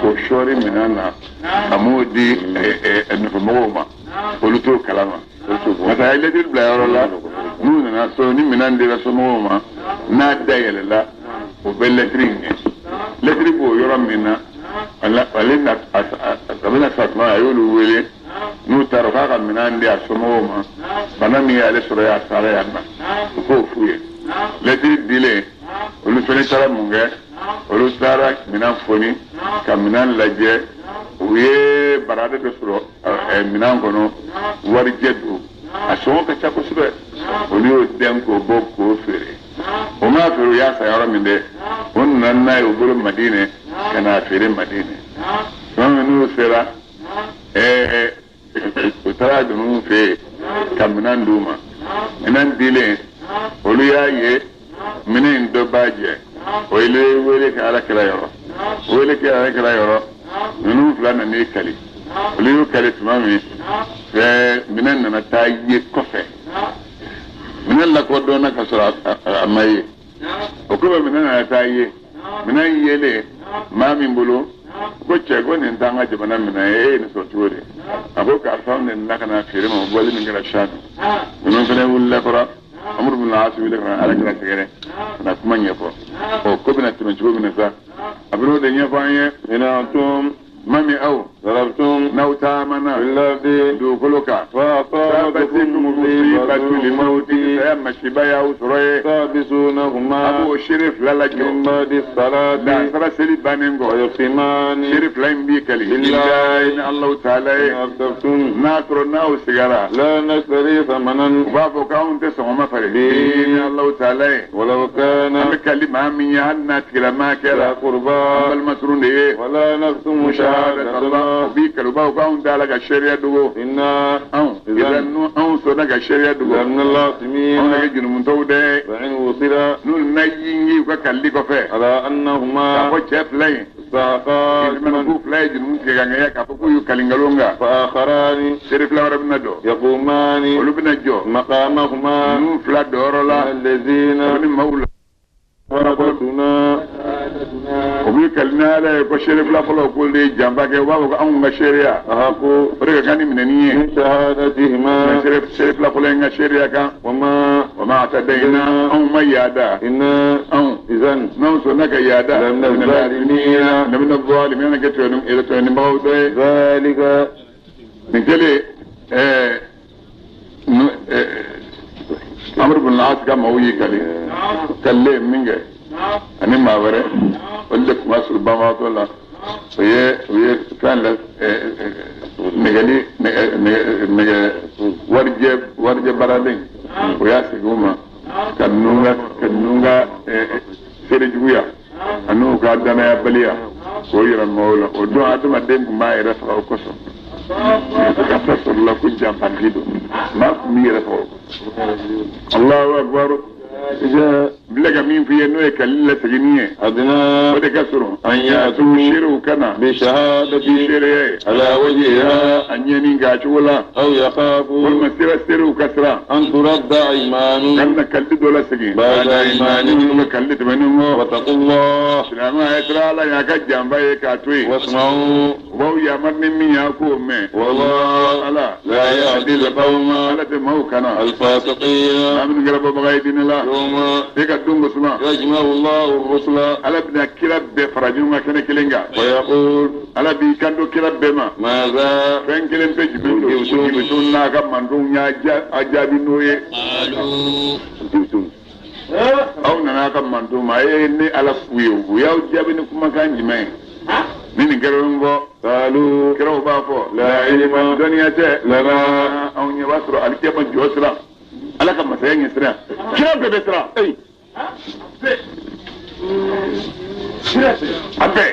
k'o sɔɔri minɛn na a m'o di nɔfɛmɔgɔw ma olu t'o kalama parce que a ye lɛtiri bila yɔrɔ la n'u nana so ni minɛn dira somɔgɔw ma n'a dayɛlɛla o bɛ lɛtiri in ɲɛ lɛtiri b'o yɔrɔ min na ale na a bɛna sa tuma a y'olu wele n'u taara k'a ka minɛn di a somɔgɔw ma bana min y'ale sɔrɔ yan a sara yan na u k'o f'u ye lɛtiri dilen olu fɛnɛ taara mun kɛ olu taara minɛn foni ka minɛn lajɛ u ye barada dɔ sɔrɔ minɛn kɔnɔ warijɛ don a sɔngɔ ka ca kosɛbɛ olu y'o dɛn k'o bɔ k'o feere o m'a feere u y'a san yɔrɔ min dɛ o nana n'a ye u bolo Madinɛ ka n'a feere Madinɛ tuma min n'u sera u taara ninnu fɛ yen ka minɛn d'u ma minɛn dilen olu y'a ye minɛn in dɔ b'a jɛ o ye wele kɛ ala kira yɔrɔ wele kɛ ala kira yɔrɔ ninnu fila nan'i kali olu y'u kali tuma min fɛ minɛn nana taa ye kɔfɛ minɛn lakodɔnna ka sɔrɔ a ma ye o kɔfɛ minɛn nana taa ye minɛn yelen maa min bolo ko cɛ ko nin t'an ka jamana minɛn ye e ye nin sɔrɔ cogo di a ko karisa anw de nana ka na feere ma bɔli min kɛra Sami ninnu fana wulila kɔrɔ Amru bin Asi wuli ka na ala kira sɛgɛrɛ ka na kuma ɲɛfɔ ɔ ko bɛna tɛmɛ cogo min na sa a bɛn'o de ɲɛfɔ an ye إن أنتم ma min aw ضربتم n'aw taamana في الأرض dugukolo kan فأصابتكم musibatu مصيبة limawti الموت saya masiba y'aw sɔrɔ ye تحبسونهما a b'o seere fila lajɔ من بعد الصلاة dansara seli bannen kɔ ويقسمان seere fila in b'i kali Billahi ni Allahu ta'ala إن ye أرتبتم n'a sɔrɔ n'aw sigara لا نشتري ثمنا u b'a fɔ k'anw tɛ sɔngɔ falen ni Allahu ta'ala ye ولو كان an bɛ kali maa min ye hali n'a tigilamaa ذا kɛra an قربى balima surun de ye ولا نكتم شهادة شهادة الله Bi kalubaw k'anw da la ka seereya dogo. Inna anw idan anw sɔnna ka seereya dogo. Anw na kɛ jurumutɔw dɛ. N'u na yingi u ka kalili kɔfɛ. Ala annahuma. K'a fɔ cɛ fila in. K'u fila ye jurumu tigɛ ka ŋɛɲɛ k'a fɔ k'u y'u kali nkalon kan. Fa akharani. Seere fila wɛrɛ bɛna jɔ. Yaqumani. Olu bɛna jɔ. Maqamahuma. Ninnu fila dɔyɔrɔ la. Allazina. Kabini maaw la. Waratuna. O b'i kali n'Ala ye ko seere fila fɔlɔ k'olu de ye janfa kɛ u b'a fɔ ko anw ka seereya. Ahaqu. O de ka kan ni minɛni ye. Min shahadatihima. Seere fila fɔlɔ in ka seereya kan. Wama. Wama atadayna anw ma yaada. Inna. Anw. Izan. N'anw sɔnna ka yaada. Lamina zalimina. Lamina zalimina kɛ tɔɲɔnibagaw dɔ ye. Zalika. Nin kɛlen Amr ibn al-As ka maaw y'i kali. Kalilen min kɛ ani maa wɛrɛ olu de tun ka surun banbagatɔ la u ye fɛn la nɛgɛli nɛgɛ warijɛ baaralen o y'a segin u ma ka ninnu ka seere juguya ani u ka danayabaliya k'o yira maaw la o don adamaden tun b'a yɛrɛ faga o kosɔn ka taa sɔrɔ la ko janfanti don maa tun b'i yɛrɛ faga o kosɔn. Allahu akbar. Bila ka min f'i ye n'o ye kalili laseginni ye. Adina. O de ka surun. An ya'tu. Seerew ka na. Bi shahadati. Seereya ye. Ala wajhiha. A ɲɛni k'a cogo la. Aw yakhafu. Walima seerew ka siran. An turadda aymanu. Kan na kalili dɔ lasegin. Ba'da aymanihim. Ka kalili tɛmɛnen kɔ. Wattaqullah. Silamɛ a ye siran Ala ɲɛ a ka janfa ye k'a to yen. Wasma'u. U b'aw yamaru ni min ye a k'o mɛn. Wallah. Ala. La yahdi al-qawma. Ala tɛ maaw kana. Al-fasiqina. Maa minnu kɛra bɔbaga ye diinɛ la. Yawma. E ka don ko suma. Yajma'u Allahu ar-rusula. Ala bɛna kira bɛɛ fara ɲɔgɔn kan kɛnɛ kelen kan. Wa yaqul. Ala b'i kanto kira bɛɛ ma. Maza. Fɛn kelen pe jumɛn don. Jibitu n'a ka mantonw y'a jaabi n'o ye. Aw nana a ka mantonw ma a ye ne Ala f'u ye u y'aw jaabi ni kumakan jumɛn ye. Ni nin kɛra min fɔ. Qalu. Kiraw b'a fɔ. La ilma. Dɔnniya tɛ. Lana. Anw ɲɛ b'a sɔrɔ alikiyama jɔ siran. Ala ka masaya ɲɛ siran. Kira bɛɛ bɛ siran. A bɛɛ.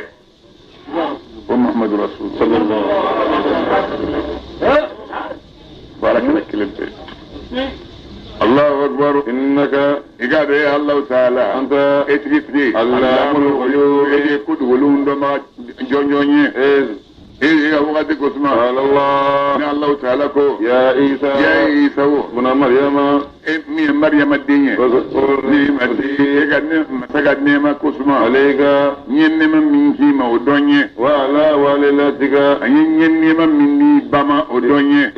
Ko Muhammadu Rasul. Sallallahu Baara kɛra kelen pe. Allahu akbar. Innaka. I k'a dɔn e Alahu taala. Anta. E tigi tigi. Allamul ghuyub. E ye ko dogolenw dɔnbaga jɔnjɔn ye. E ka wagati ko suma. Qala Allah. Ni Alahu taala ko. Ya Isa. Ya Isa wo. Ibna Maryama. E min ye Mariyama den ye. Ni e ka ne masa ka nɛɛma ko suma. Alayka. N ye nɛɛma min k'i ma o dɔn ye. Wa ala walidatika. Ani n ye nɛɛma min d'i ba ma o dɔn ye.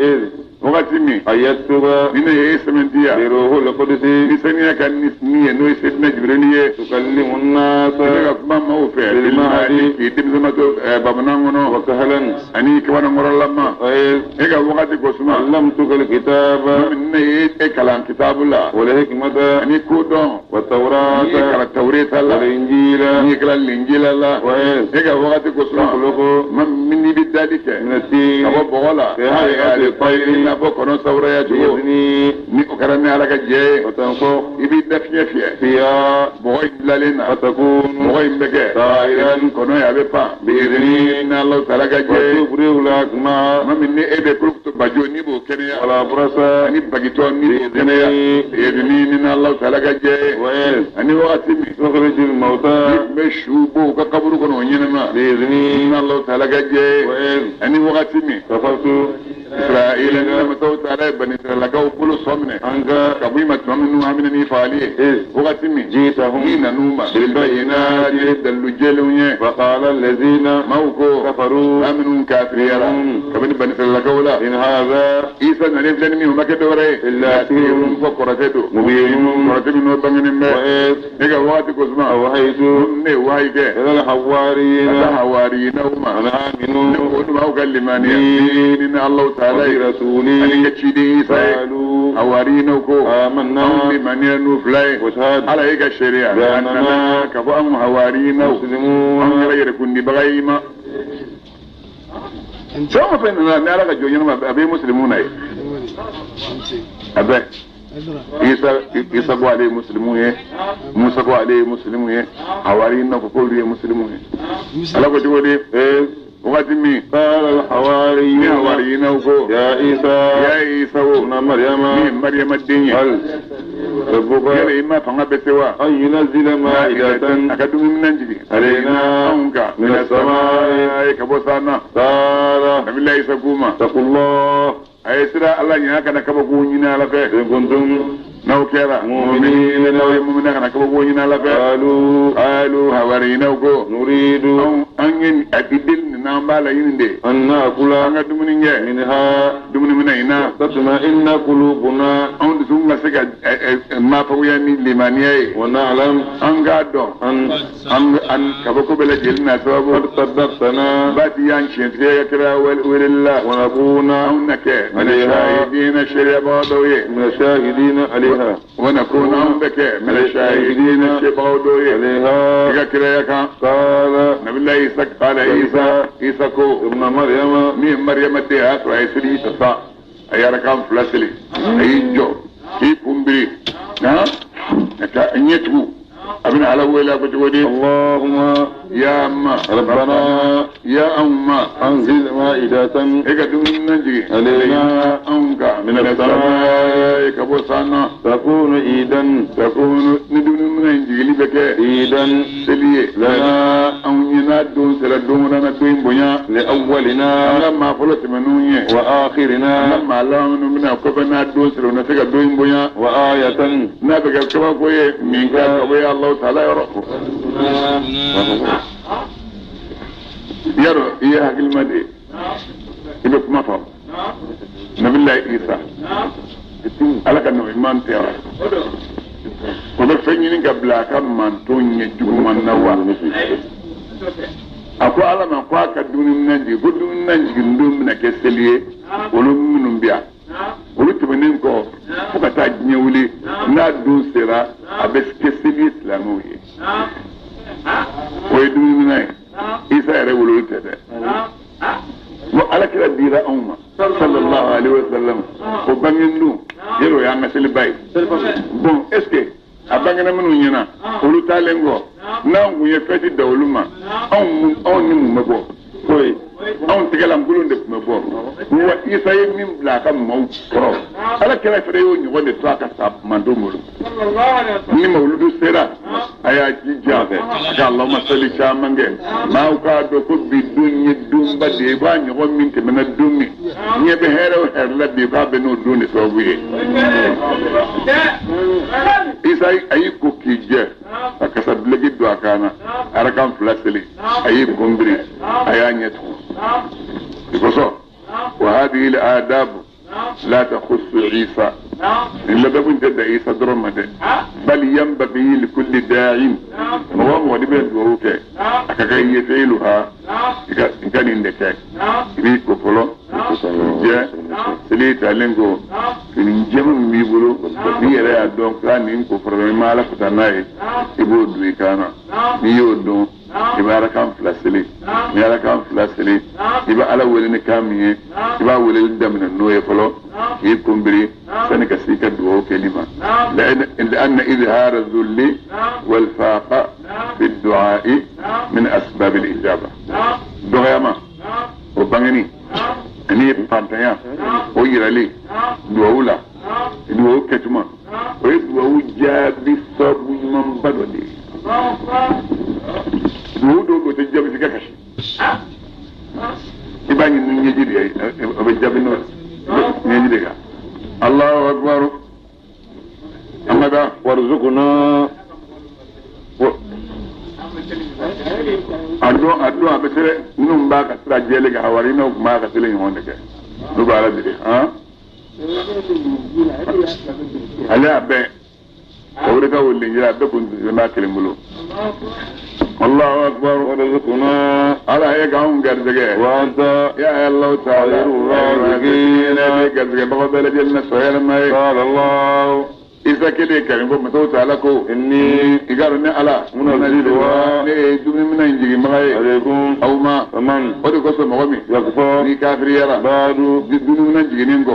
Wagati min. Ayyatuka. Ni ne ye e sɛmɛntiya. Bi ruhul qudsi. Ni saniya ka ni ye n'o ye Seydina Jibirili ye. Tukallimu nnaasa. Ne ka kuma maaw fɛ. Bil mahdi. K'i denmisɛnma to bamanan kɔnɔ. Wa kahlan. Ani kabanankɔrɔlama. E ka wagati ko suma. Allamtuka alkitaba. Ne ye e kalan kitabu la. Wal hikmata. Ani ko dɔn. Wa tawrata. Ni e kalan tawureta la. Wal injila. Ni e kalan linjila la. E ka wagati ko suma. Takhluqu. Ma min n'i bɛ dali kɛ. Min at-tin. Ka bɔ bɔgɔ la. Fi hay'ati tayri. I n'a fɔ kɔnɔ sawuraya cogo. Ni o kɛra ni Ala ka jɛ ye. Wa tanfukhu. I b'i da fiɲɛ fiyɛ. Fiha. Bɔgɔ in dilanlen na. Fatakunu. Bɔgɔ in bɛ kɛ. Ta'iran. Kɔnɔ ye a bɛ pan. Bi idhni. Ni Alahu taala ka jɛ ye. Wa tubri'u al-akmaha. Tuma min ni e bɛ kolokoto bajo n'i b'o kɛnɛya. Wal abrasa. Ani bagitɔ n'i b'o kɛnɛya. Bi idhni ni Alahu taala ka jɛ ye. Wa Ani wagati min. tukhrijul mawta. N'i tun bɛ su bɔ u ka kaburu kɔnɔ o ɲɛnama. Bi idhni. Ni Alahu taala ka jɛ ye. Wa Ani wagati min. kafartu. Israila ni masaw taala ye bani Israilakaw bolo sɔ minɛ. Anka. Ka bɔ i ma tuma minnu hamina ni fagali ye. Wagati min. Jitahum. N'i nan'u ma. Bil bayyinati. Ni dalilu jɛlenw ye. Wa qala allazina. Maaw ko. Kafaru. Maa minnu kafiriyara. Kabini bani Israilakaw la. In hadha. Isa nalen filɛ ni min ye o ma kɛ dɔwɛrɛ ye. Illa sihrun. Fɔ kɔrɔtɛ don. Mubinun. Kɔrɔtɛ min n'o bangenen bɛ. Wa E ka wagati ko suma. awhaytu. Ne ye wahayi kɛ. Ila al-hawariyina. Ka taa hawariyinaw ma. An aminu. Ne ko olu b'aw ka limaniya. Ni Alahu taala ye. Wa bi rasuli. Ani ka ciden Isa ye. Qalu. Hawariyinaw ko. Amanna. Anw limaniya n'u fila ye. Washhad. Ala ye ka seereya. Bi annana. Ka fɔ anw hawariyinaw. Muslimun. Anw kɛra yɛrɛkundibaga ye i ma. Fɛn o fɛn nana ni Ala ka jɔn ɲɛnama a bɛ muslimu na ye. A bɛɛ. Isa ko ale ye muslimu ye. Musa ko ale ye muslimu ye. Hawariyinaw ko k'olu ye muslimu ye. Ala ko cogo di? Wagati min قال ni الحواريون hawariyinaw ko يا عيسى ya Isa o ابن مريم min ye Mariyama den ye هل yala ربك i ma fanga bɛ se wa أن ينزل مائدة a ka dumuni minɛn jigin علينا anw kan من السماء ye ka bɔ san na قال nabila Isa k'u ma اتقوا الله a ye sira Ala ɲɛ a kana kabako ɲini Ala fɛ إن كنتم n'aw kɛra مؤمنين n'aw ye mumina kana kabako ɲini Ala fɛ قالوا alu hawariyinaw ko نريد anw an ye a i deli nin na an b'a laɲini de أن an نأكل ka dumuni kɛ منها dumuni minɛ in na تطمئن قلوبنا anw dusukun ka se ka maafagoya ni limaniya ye ونعلم an k'a dɔn أن an an kabako bɛɛ lajɛlen na sababu قد صدقتنا baati y'an tiɲɛtigiya ka kira weleli la ونكون anw na kɛ عليها shahidina seereyabaga dɔw ye من الشاهدين عليها wa nakuna anw bɛ kɛ mina shahidina seerebagaw dɔw ye i عليها ka kiraya kan قال nabila Isa qala Isa Isa ko ابن مريم min ye Mariyama den a y'a sɔrɔ a ye seli ta sa a ye arakan fila seli a y'i jɔ k'i kun biri han ka ɲɛ tugu a bɛna Ala wele a ko cogo di اللهم ya ma ربنا ya anw ma أنزل مائدة e ka dumuni minɛn jigin علينا anw kan من السماء ka bɔ san na تكون عيدا takunu ni dumuni minɛn jigili bɛ kɛ عيدا seli ye لنا anw ye n'a don sera don o na don in bonya an لأولنا ka maa fɔlɔ tɛmɛnenw ye an ka وآخرنا maa laban minnu bɛna kɔfɛ n'a don sera u na se ka don in bonya وآية n'a bɛ kɛ kabako ye min ka kabako ye Alahu taala yɔrɔ yarɔ i ye hakilima de ye i bɛ kuma faamu nabila Isa Ala ka nabi ɲuman tɛ wa o bɛ fɛn ɲini ka bila a ka manton ɲɛ juguman na wa a ko Ala ma ko a ka dumuni minɛn jigin ko dumuni minɛn jigin don bɛna kɛ seli ye olu minnu bɛ yan olu tɛmɛnen kɔ fo ka taa diɲɛ wuli n'a don sera a bɛ kɛ seli ye silamɛw ye o ye dumuni minɛn ye Isa yɛrɛ wololi tɛ dɛ bon Ala kira dira anw ma sallallahu alaihi wa sallam o bangen don yɛrɛ o y'an ka seliba ye bon est ce que a bangena minnu ɲɛna olu taalen kɔ n'anw kun ye fɛti da olu ma anw ni mun bɛ bɔ foyi anw tɛgɛlankolon de tun bɛ bɔ wa Isa ye min bila a ka maaw kɔrɔ Ala kira fɛnɛ y'o ɲɔgɔn de to a ka sa manton bolo ni mawuludu sera a y'a jija a ka Allahumma salli caman kɛ maaw k'a dɔn ko bi don ye donba de ye i b'a ɲɔgɔn min tɛmɛna don min ɲɛ bɛ hɛrɛ o hɛrɛ la bi k'a bɛ n'o don de sababu ye Isa a y'i ko k'i jɛ ka kasa duloki don a kan na arakan fila seli a y'i kun biri a y'a ɲɛ tugun i kosɔn wa hadihi al-adabu la takhussu Isa nin ladabu tɛ da Isa dɔrɔn ma dɛ bal yanbaghi li kulli da'in mɔgɔ o mɔgɔ n'i bɛ dugawu kɛ a ka kan i ye fi'luha i ka nin de kɛ i b'i ko fɔlɔ jɛ seli talen ko fini jɛman min b'i bolo n'i yɛrɛ y'a dɔn k'a nin ko fɔlɔ i ma Ala fasa n'a ye i b'o don i kan na n'i y'o dɔn i bɛ arakan fila seli n'i arakan fila seli i bɛ Ala wele ni kan min ye i b'a weleli daminɛ n'o ye fɔlɔ k'i kun biri sani ka se i ka dugawu kɛli ma لأن إظهار الذل والفاقة في الدعاء من أسباب الإجابة dɔgɔyama o bangeni ani fantanya o yirali duwawu la duwawu kɛtuma o ye duwawu jaabi sababu ɲumanba dɔ de ye duwawu dɔw bɛ yen o tɛ jaabi f'i ka kasi i b'a ɲini ni ɲɛji de ye o bɛ jaabi n'o ɲɛji de kan Allahu akbar an ka taa وارزقنا a don a bɛ sere minnu b'a ka sira jɛlen kan hawari n'o tun b'a ka seli ɲɔgɔn de kɛ n'u b'a la dege han ale y'a bɛɛ o de ka wele jira a bɛɛ kun tɛ b'a kelen bolo Allahu akbar وارزقنا Ala ye k'anw garisɛgɛ وأنت ya Allahu ta'ala خير الرازقين ne garisɛgɛ baga bɛɛ lajɛlen na sɔrɔ yɛlɛma ye قال الله Isa kelen karin ko masaw taala ko inni i ka dɔn ne ala munazziluha ne ye dumuni minɛn in jiginbaga ye alaykum aw ma faman o de kosɔn mɔgɔ min yakfur ni kafiriyara ba'du dumuni minɛn jiginnen kɔ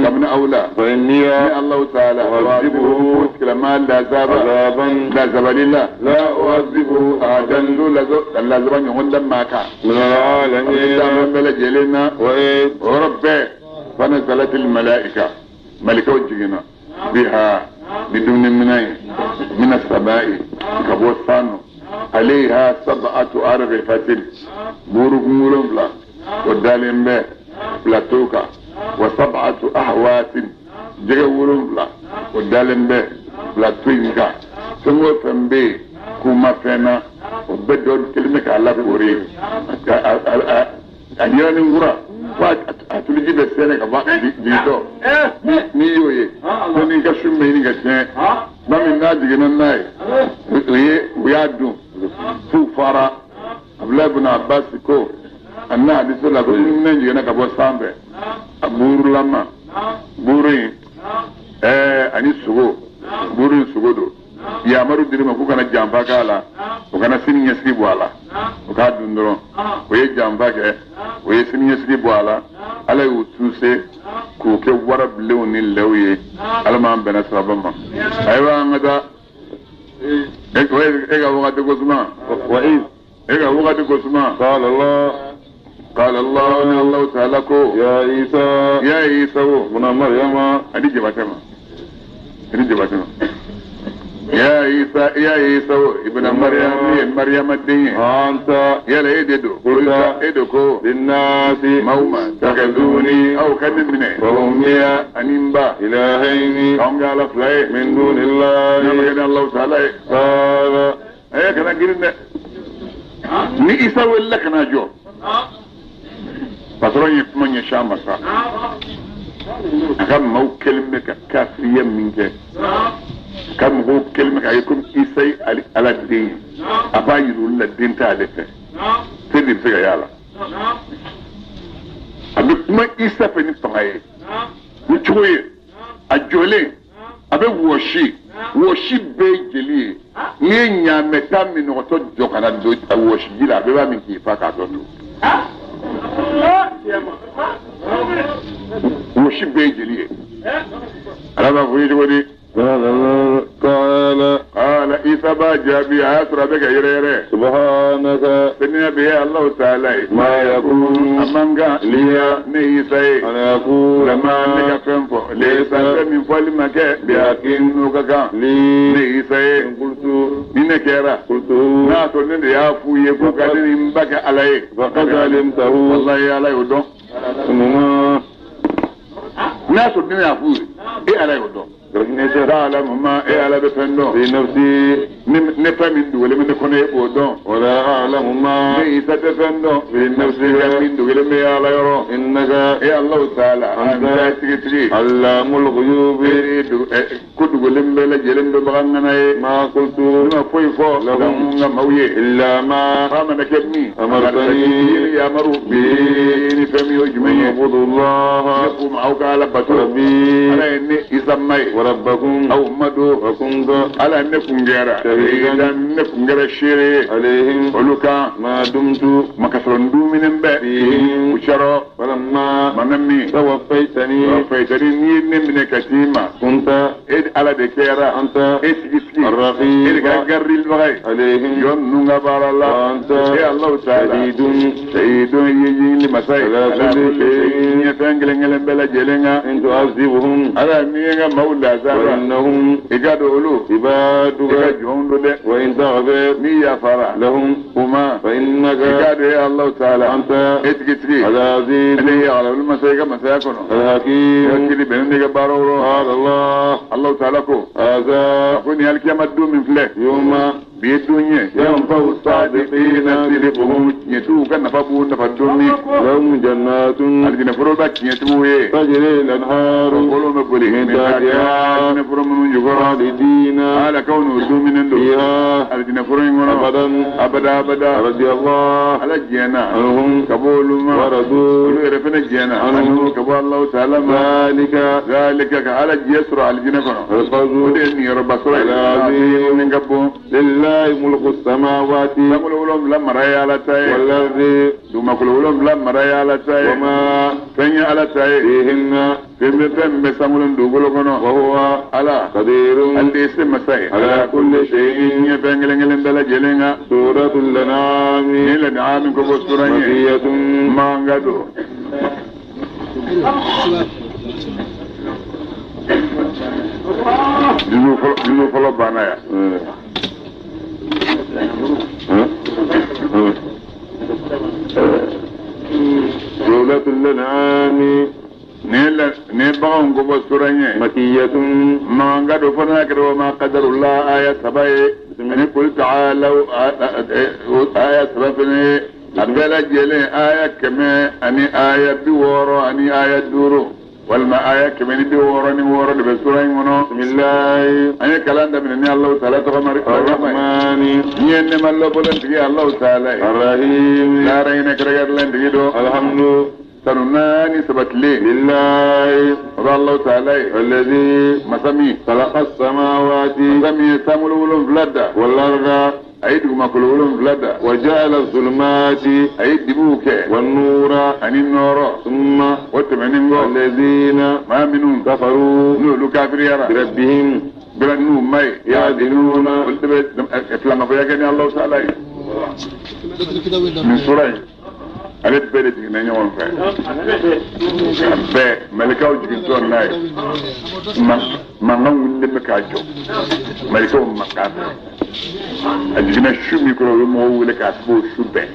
kabini aw la fa inni ni Allahu taala u'adhibuhu o tigilama lazaba azaban lazabali la la u'adhibuhu ahadan dan do lazaba ɲɔgɔn da maa kan min al-alamin danfɛn bɛɛ lajɛlen na wa o yɔrɔ bɛɛ fanazalatil malaika malikaw jiginna biha ni dumuni minɛn ye mina sabai ka bɔ sanu alayha sab'atu arghifatin buuru kun wolonfila o dalen bɛ plateau kan wa sab'atu ahwatin jɛgɛ wolonfila o dalen bɛ plateau in kan fɛn o fɛn bɛ yen k'u ma fɛn na o bɛɛ dɔ kelen bɛ k'a lakoori a ɲɛnanin kura fo a tuliji bɛ sɛnɛ ka bɔ jigintɔ n'i y'o ye ko n'i ka sun bɛ ɲini ka tiɲɛ maa min n'a jiginna n'a ye o ye u y'a dun f'u fara Abulayi bin Abbas ko a n'a hadiso la ko ni minɛn jiginna ka bɔ sanfɛ a buurulama buuru in ani sogo buuru in sogo don yamaru dir'i ma k'u kana janfa k'a la o kana sini ɲɛsigi bɔ a la o k'a dun dɔrɔn o ye janfa kɛ o ye sini ɲɛsigi bɔ a la ala y'u tuse k'u kɛ warabilenw ni lɛw ye ala m'an bɛnna sababa ma ayiwa an ka taa e ka wagati ko suma wa iz e ka wagati ko suma qala Allah qala Allah ni Allahu ta'ala ko ya Isa ya Isa o ibn Maryama ani jabatɛ ma ani jabatɛ ma ya Isa ya Isa ibn Maryam ye Maryama den ye anta yala e de don Qulta e de ko linnasi maaw ma takhazuni aw ka ne minɛ wa ummiya ani n ba ilahayni k'anw kɛ ala fila ye min duni n'a ma Allahi kɛ ni Allahu ta'ala ye qala ɛ kana girin dɛ ni Isa wulila ka na jɔ patron ye kuma ɲɛsin a ma sa a ka maaw kɛlen bɛ ka kafiriya min kɛ ka mɔgɔw kɛlen bɛ k'a ye komi Isa ye ala den ye a b'a yira olu la den t'ale fɛ fɛn de bɛ se ka y'a la a bɛ kuma Isa fɛ ni fanga ye ni cogo ye a jɔlen a bɛ wɔsi wɔsi bɛɛ ye jeli ye n'i ye ɲaamɛ tan minɔgɔtɔ jɔ ka na don a wɔsi ji la a bɛɛ b'a min k'i fa k'a dɔ to wɔsi bɛɛ ye jeli ye ala b'a fɔ i ye cogo di. qala qala Isa b'a jaabi a y'a sɔrɔ a bɛ ka yɛrɛ yɛrɛ subhanaka seniya bɛ ye Allahu ta'ala ye ma yakunu a man kan liya ne Isa ye an aqula lama ne ka fɛn fɔ lesa fɛn min fɔli ma kɛ bi hakin n'o ka kan li ne Isa ye in qultu ni ne kɛra qultuhu n'a sɔrɔ ne de y'a f'u ye ko ka ne ni n ba kɛ ala ye faqad alimtahu walayi ala y'o dɔn ma n'a sɔrɔ ne y'a f'u ye e ala y'o dɔn ta'lamu ma e ala bɛ fɛn dɔn fi nafsi ne fɛn min dogolen bɛ ne kɔnɔ e b'o dɔn wala a'lamu ma ne Isa tɛ fɛn dɔn fi nafsika fɛn min dogolen bɛ ala yɔrɔ innaka e Allahu ta'ala Anta an tigitigi allamul ghuyubi e ko dogolen bɛɛ lajɛlen dɔnbaga ŋana ye ma qultu ne ma foyi fɔ Lahum. n ka maaw ye illa ma fa mana kɛ min Amartani. ni yamaru bi ni fɛn min y'o jumɛn ye u'budu ne Allaha k'u ma aw ka ala bato rabbi ala ye ne Isa ma ye wa rabbakum aw ma don wa kunta ala ne kun kɛra Shahidan. ne kun kɛra seere ye alayhim olu kan ma dumtu ma ka sɔrɔ n dumuni bɛ fihim u cɔrɔ falamma mana min tawaffaytani fayitani n'i ye ne minɛ ka t'i ma kunta e ala de kɛra anta e sigi sigi e de kɛra الرقيب garidilibaga ye عليهم jɔn ninnu ka baara la وأنت e Allahu ta'ala شهيد shahidun ye yeli masa ye Ala ala kulli shay'in. ye fɛn kelen kelen bɛɛ lajɛlen kan إن تعذبهم ala min ye n ka maaw lazaba فإنهم i ka don olu i ka عبادك jɔnw don dɛ وإن تغفر n'i yafara لهم u ma i فإنك ka don e Allahu ta'ala أنت e tigi tigi العزيز ne ye ala olu masa i ka masaya kɔnɔ i ka الحكيم kiri bɛnnen n'i ka baaraw rɔ قال الله Allahu ta'ala ko هذا a ko nin alikiyama don min filɛ يوم بيدوني ينفع الصادقين صدقهم يتوك نفبو نفدوني لهم جنات الجنة فروبا يتوه تجري الأنهار وقولوا مقبله من تحتها الجنة من جفر خالدين على كونه من فيها الجنة فرو أبدا أبدا أبدا رضي الله على الجنة عنهم كبول ما ورضوا ورفنا الجنة عنه كبول الله تعالى ذلك ذلك على الجسر على الجنة فرو الفوز ودني رب العالمين من قبو لله ملك السماوات لما لما رأي على تاي والأرض دوما كلهم لما رأي على تاي وما فني على تاي فيهن فين بسامولن دوغلو كنو وهو على قدير عندي اسم مساي على كل شيء فنجلن بلا جلنا سورة الأنعام الأنعام كبو سورة مكية مانغادو جنو فلو بانايا سورة الأنعام نبغون كبو سورة مكية مانغادو فناكر وما قدر الله آية سبعة قل تعالوا آية سبعة أبلا جلين آية كما أني آية بورو أني آية دورو والما آية كما بورو أني ورو بسورة منو بسم الله أني كلام ده من الله تعالى الرحمن ينما الله بولن تجي الله تعالى الرحيم لا رأينا كرجال لين تجي دو الحمد تنوناني سبت لي لله الله تعالى الذي مسمي خلق السماوات مسمي سامولون فلادا والأرض أيدكم أكلولون فلادا وجعل الظلمات أيد بوك والنور أن النور ثم وتمنين الذين ما منهم كفروا نولو كافر يرى بربهم برنو ماي يعدلون قلت افلام فيا الله تعالى من سورة ale bɛɛ de jiginna ɲɔgɔn fɛ a bɛɛ malikaw jigintɔ n'a ye mankan wulilen bɛ k'a jɔ malikaw mankan fɛ a jiginna su min kɔrɔ u ye mɔgɔw wele k'a sigi o su bɛɛ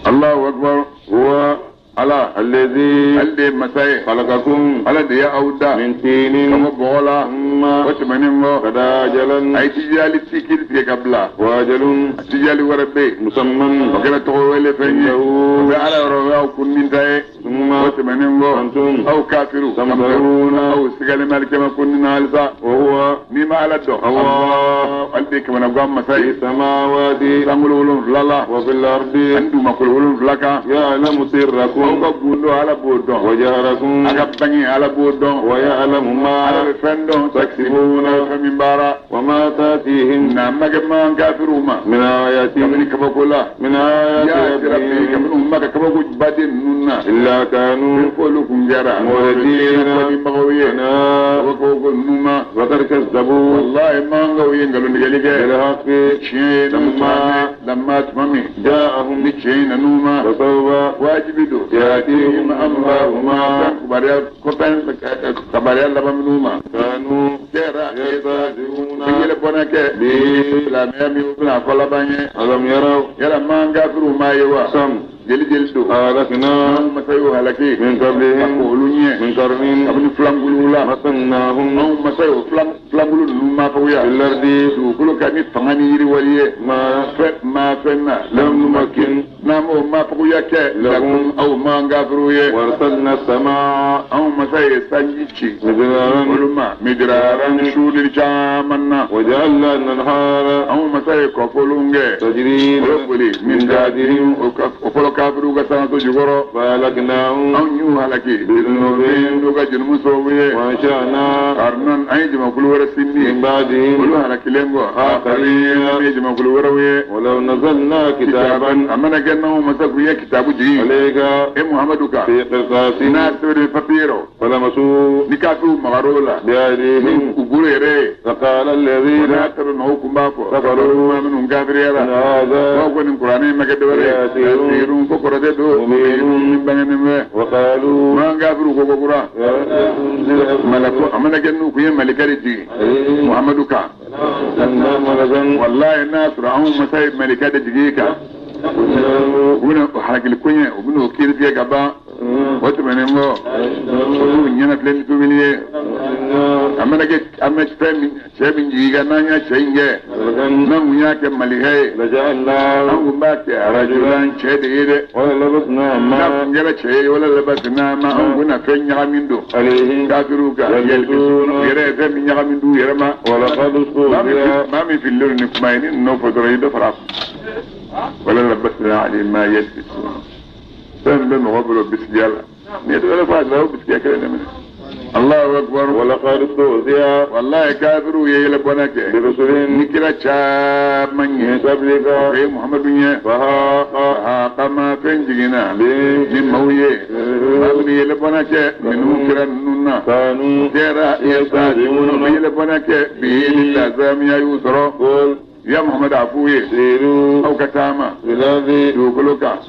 Allahu akbar huwa ala الذي ale de ye masa ye خلقكم ala de ye aw da من طين ka bɔ bɔgɔ la ثم o tɛmɛnen kɔ قضى أجلا a ye tijali ci kiri tigɛ ka bila وأجل tijali wɛrɛ bɛ yen مسمى o kɛra tɔgɔ wele fɛn ye o bɛ ala yɔrɔ o y'aw kun ni ta ye ثم o tɛmɛnen kɔ أنتم aw kafiru تمترون aw sigalen bɛ alikɛmɛ kun ni na halisa وهو n'i ma ala dɔn الله ale de ye kamanagan masa في ye السماوات sankolo wolonfila la وفي الأرض ani dugumakolo wolonfila kan يعلم aw سركم ka gundo ala b'o dɔn وجهركم a ka bange ala b'o dɔn ويعلم ala ما bɛ fɛn dɔn تكسبون ala bɛ fɛn min baara وما تأتيهم na ma kɛ man kafiruw ma من آية kabini kabako la من ya آيات sira bi ربهم kabini u ma ka kabako baden ninnu na إلا كانوا f'olu kun kɛra موردين kɔnibagaw ye عنها kabako ko ninnu ma وقد كذبوا wallahi mankaw ye nkalontigɛli kɛ بالحق tiɲɛ ye lamma tuma min جاءهم ni tiɲɛ ye nan'u ma فسوف wajibi don يأتيهم أنباء ما kibaruya kɔfɛn kibaruya laban minnu ma كانوا kɛra يستهزئون yɛlɛ bɔnna kɛ به silamɛya min o bɛna fɔ laban ye ألم يروا yala man kafiruw ma ye wa كم jeli jeli don أهلكنا anw masa y'o halaki من ka قبلهم k'olu ɲɛ من قرن kabini filankuluw la مكناهم anw masa y'o filankulu ninnu ma fɔya في الأرض dugukolo kan ni fanga ni yiriwali ye ما fɛn ma fɛn na لم نمكن n'an m'o ma fɔya kɛ Lakum. aw man kafiruw ye وأرسلنا السماء anw masa ye sanji ci مدرارا olu ma midirara ni suuli caman na وجعلنا الأنهار anw masa ye kɔfɔlon kɛ تجري o bɛ boli من تحتهم o fɔlɔ kafiruw ka sanso jukɔrɔ فأهلكناهم anw y'u halaki بذنوبهم n'u ka jurumu sababu ye وأنشأنا karnan an ye jamakulu wɛrɛ sindi من olu بعدهم halakilen kɔ آخرين an ye jamakulu wɛrɛw ye ولو نزلنا كتابا a mana kɛ n'anw masa k'u ye kitabu jigin عليك e Muhamadu kan في قرطاس n'a sɛbɛn papiye rɔ فلمسوه ni kafiruw magar'o la بأيديهم u bolo yɛrɛ ye فقال o الذين n'a sɛbɛn maaw kun b'a fɔ كفروا maa minnu kafiriyara إن هذا baw ko nin kuranɛ in ma kɛ dɔwɛrɛ ye سحر sirun ko kɔrɔtɛ don مبين min bangenen bɛ وقالوا maa kafiruw ko ko kura أنزل malako a mana kɛ n'u kun ye malika de jigin Muhamadu kan ملكا wallahi n'a sɔrɔ anw masa ye malika de jigin kan u bɛna halakili koɲɛ u bɛna o kiiri tigɛ ka ban o O tɛmɛnen kɔ olu ɲɛnafilɛ ni tubili ye a mana kɛ an bɛ fɛn min cɛ min jigin kan n'an y'a cɛ in kɛ n'an kun y'a kɛ malikɛ ye an kun b'a kɛ arajulan cɛ de ye dɛ n'a kun kɛra cɛ ye wala labasina ma an kun na fɛn ɲagami don kafiriw kan yɛrɛ ye fɛn min ɲagami d'u yɛrɛ ma maa min fililen don ni kuma ye ni ninnu fɔ dɔrɔn i dɔ fara a kun wala labasina alayhim ma yalbisun fɛn bɛ mɔgɔ bolo bisigiya la ni ye dɔ wɛrɛ fɔ a dɔrɔn o bisigiya kelen de minɛ. الله أكبر ولقد استهزئ والله كافر يلبونك برسل نكرا شامن من قبلك محمد فحاق ما فنجنا لمويه ما يلبونك من نكرا نونا كانوا ترى يستهزئون يلبونك به لازم يا يسرا يا محمد عفوي سيروا أو كتاما الذي دوكلوكا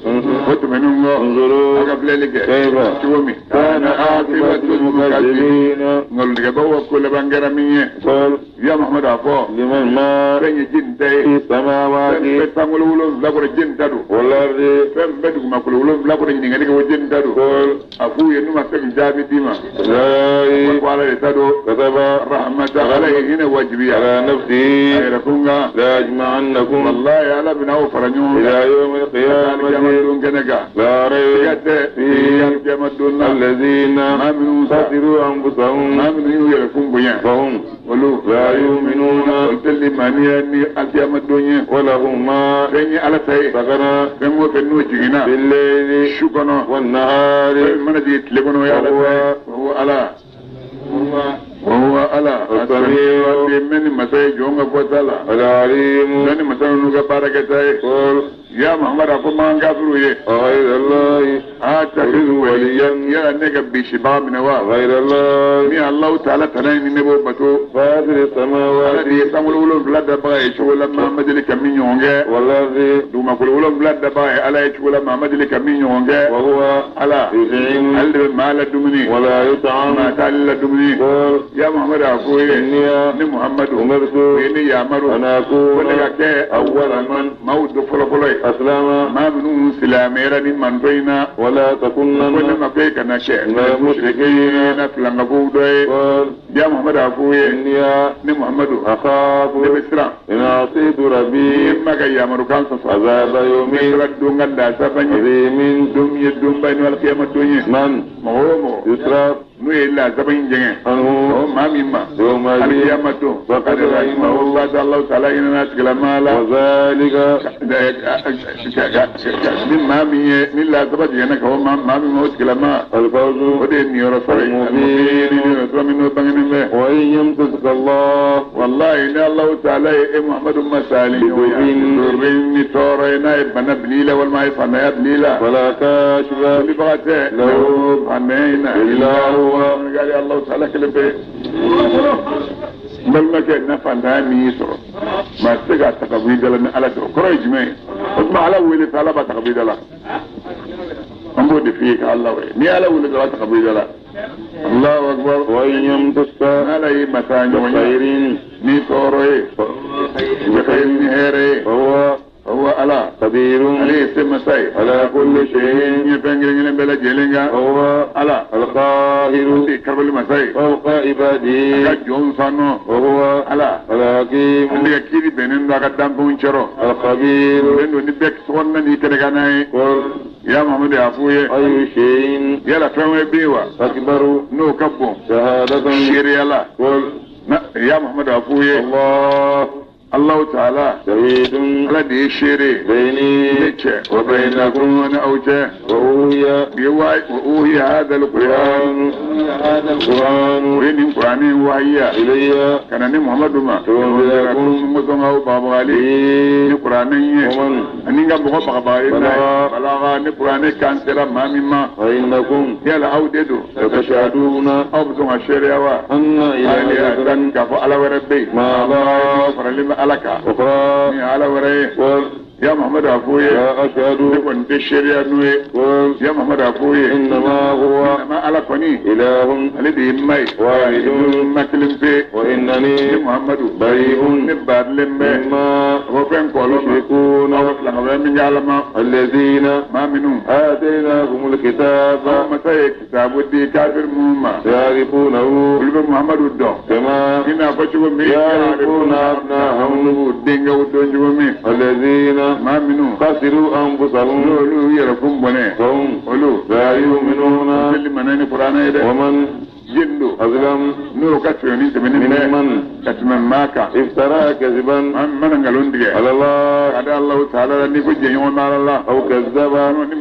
وتمنوا انظروا قبل كيف شومي كان عاقبة المكذبين نقول لك بوا كل بنجرة مني قل يا محمد عفو لمن ما فين جن في تاي السماوات فين ولو لا كل جن تادو والأرض فين بدك ما كل ولو لا كل جن قال وجن تادو قل عفوي إنه ما فين جابي ديما لا وقال تادو كتب رحمة عليه هنا واجبية على نفسه لكم لا أجمعنكم والله يا لبنا وفرنيون إلى يوم القيامة لا ريب فيه الذين خسروا أنفسهم فهم لا يؤمنون ولهم ما سكن في الليل والنهار وهو على السميع من مساي جونغ فوتالا العليم من مساي نوغا باركتاي قل يا محمد أبو ما غافروا غير الله أتخذ وليا يا نيغا بشباب نوا غير الله مي الله تعالى تنين نبو بتو فاطر السماوات الذي سامولو بلاد باي شولا ما مدلي كمين يونغ والذي دوما كلو بلاد باي على شولا ما مدلي كمين يونغ وهو على يطعم مال دمني ولا يطعم ما تعالى دمني قل يا محمد أخوي إني محمد أمرت إني يا مرو أن أكون أول من موت فلفلي أسلم ما منو سلاميرا من بينا ولا تكونن كل ما فيك نشأ من المشركين نفلنقودي قل يا محمد أخوي إني محمد أخاف بسرعة إن عصيت ربي إما يا مرو كان صفا عذاب يوم عظيم دم يدوم بين القيامة الدنيا من مهو يسرف نو إلا زبين جن عنه ما مما يوم القيامة فقد رحمه الله الله تعالى إن الناس كلام لا وذلك ما مي إلا زبد جنك هو ما مي موت كلام الفوز ودين يرسل المبين يرسل منه بغنم وإن يمسسك الله والله إن الله تعالى إيه محمد مسالي بدر تورينا ابن بليلة والما يفنى بليلة ولا كاشف له إلا هو قال الله تعالى كلمة بل ما كان نفع نامي يسر ما استجع تقبيل لنا على كرة جماعي اسمع على ولي تعالى بتقبيل لا أمود فيك الله وين ني على ولي تعالى تقبيل لا الله أكبر وإن يمسسك على مثلا بخير ني بخير نهاري فهو هو على قدير عليه سمساي على كل شيء يبنغين بلا جيلينغا هو على القاهر كربل مساي فوق عباده كجون سانو وهو على الحكيم اللي كيري بنين لا قدام بونشرو الخبير بنو نبك سونا ني كرغاناي قل يا محمد عفوي أي شيء يلا فهم بيوا أكبر نو كبو شهادة شيريالا قل يا محمد عفوي الله الله تعالى شهيد الذي شيري بيني وبينكم أوجه وأوهي هذا القرآن وين القرآن وهي إلي كان محمد ما تنذركم مزون بابا علي القرآن ومن أني قام بابا علي بلاغ القرآن كان سلام ما مما فإنكم يلا أوددوا تشهدون أبزون الشريعة أن إلهكم كفو على وربي ما لا أخرى على وري يا محمد أخوي لا أشهد كنت الشريعة يا محمد أخوي إنما هو إنما على كوني إله الذي ماي واحد ما في وإنني يا محمد بريء نبار لما مما وفين قولوا يشركون من يعلم الذين ما منهم آتيناهم الكتاب ما كتاب ودي كافر مما يعرفونه كل محمد ودو كما إن فتشوا يعرفون أبناءهم دينغ ودو الذين ما منهم خسروا أنفسهم لولو يركم بني هم لا لا يؤمنون كل من أين قرآن ومن جندو أظلم نور كتير ممن كتمن ماكا افترى كذبا من قالون دي على الله على الله تعالى نيكو جيون على الله أو كذب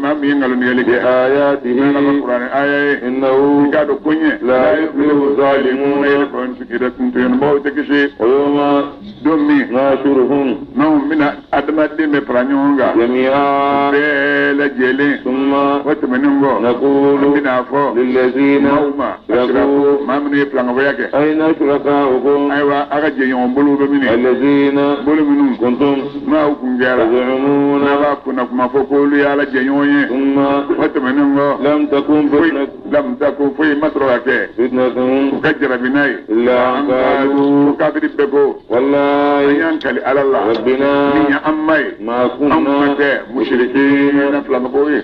ما مين قالون دي بآياته القرآن آية إنه كادو كوني لا يفلح الظالمون كنت كده كنت ينبو تكشي ويوم دومي ناشرهم نوم من أدمى دي برانيونغا جميعا بلا جيلين ثم وتمنونغو نقول للذين ما من يبلغ وياك أين شركاؤكم أيوة أرجع يوم بلو بمني الذين بلو منو كنتم ما أكون جارا تزعمون ما كنا كما فوقولي على جيوني ثم وتمنونغو لم تكن فتنة لم تكن في مترك فتنتهم وكجر بناي إلا أن قالوا كافر بيكو والله ينكل على الله ربنا من أمي ما كنا مشركين نفلمقوي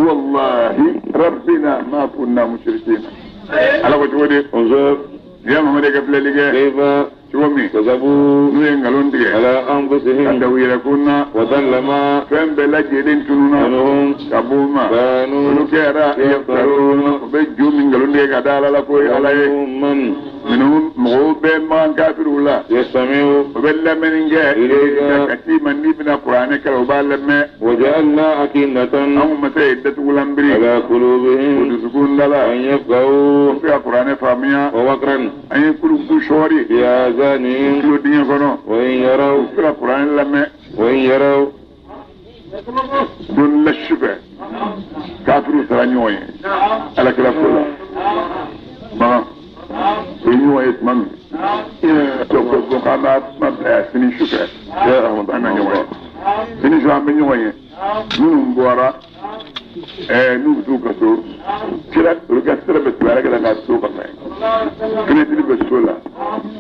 والله ربنا ما كنا مشركين على وجهه انظر يا محمد قبل لك كيف شومي كذبوا نين قالون دي على أنفسهم كنا وضل ما فهم بلا جيدين تنونا عنهم كابوما كانوا كيرا يفترون بجو من قالون دي كدالا لا كوي على من منهم مغوب ما كافر ولا يستمع وبلا من جاء إليك كثير من ابن القرآن كالوبال لما وجعلنا أكنة أو مسيدة ولمبري على قلوبهم ودسكون لا أن يفقهوا في القرآن فهميا ووقرا أن يكونوا كشوري في آذانهم كل دين كانوا وإن يروا في القرآن لما وإن يروا دون الشبه كافر سرانيوي على كلا كلا ما إنه يتمنى توقف قناة ما سنين شكرا يا أحمد أنا يوم سنين شو عم يوم منهم بورا نو كسو كلا رجع سر بس ولا كلا كسو كمان كنا تبي بسولا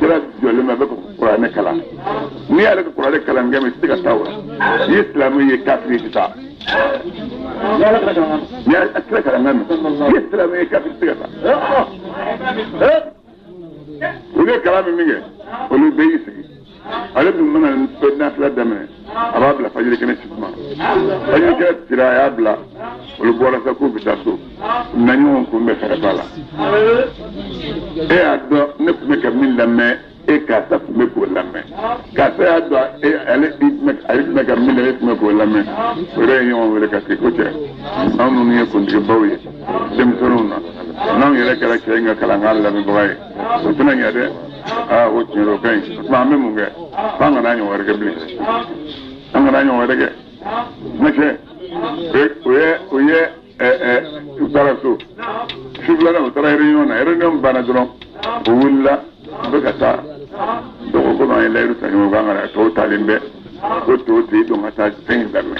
كلا جل ما بك قرآن كلام نيا لك قرآن كلام جم استيقظ تاور يسلم يكافر يتسا يا أكل كلام يسلم يكافر يتسا وليه كلام مني وليه بيسي أنا بدون من الناس لا دمنا أبلا فجر كنا شفنا فجر كنا ترى أبلا ولبورا سكون بتاسو نانيون كون بخربالا إيه أدو نكمل كمل لما إيه كاسا كمل لما كاسا أدو إيه أنا إيه كمل لما كمل لما ولا يوم ولا كاسي كوتش أنا نية كنت جبوي دمترونا نعم يلا كلا كلام كلام على لما بغاي وتنا يا وتنيرو كاين ما عمي مونغا فانا نانيو ورقة بلي أنا نانيو ورقة ماشي ويا ويا وترى شوف لنا وترى ريون ريون بنادرون ولا بكتا دوكو ما إلا يرسل يوم تو تعلم به كنت تريد ما تسين لما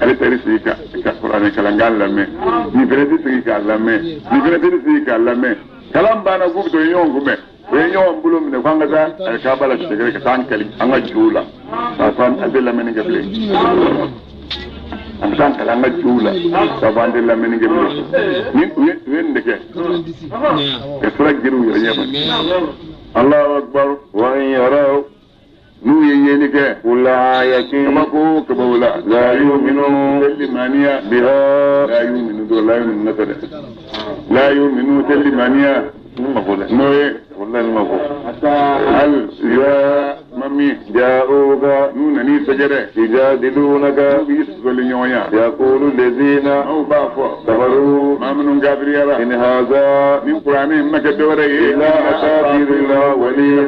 أنا تري سيكا كقرآن كلام قال لما نفرتي سيكا لما نفرتي سيكا لما كلام بانا كوب دنيون كم وينيون بلوم من فانغزا الكابلا تشتغل كتان كلي أنا جولا فان أدل من قبل أمسان كلام جولا فان أدل من قبل مين وين دك كسرك جرو يا الله أكبر وإن يروا نو ينيك كل آية كما كو كبولا لا يؤمنون تلمانيا بها لا يؤمنون لا يؤمنون لا يؤمنون تلمانيا نوي والله المفروض هل يا مامي جاءوك نونني سجرة يجادلونك يقول الذين أو بافو كفروا ما من غابريالا إن هذا من قرآن ما كدورة إلا أساطير الأولين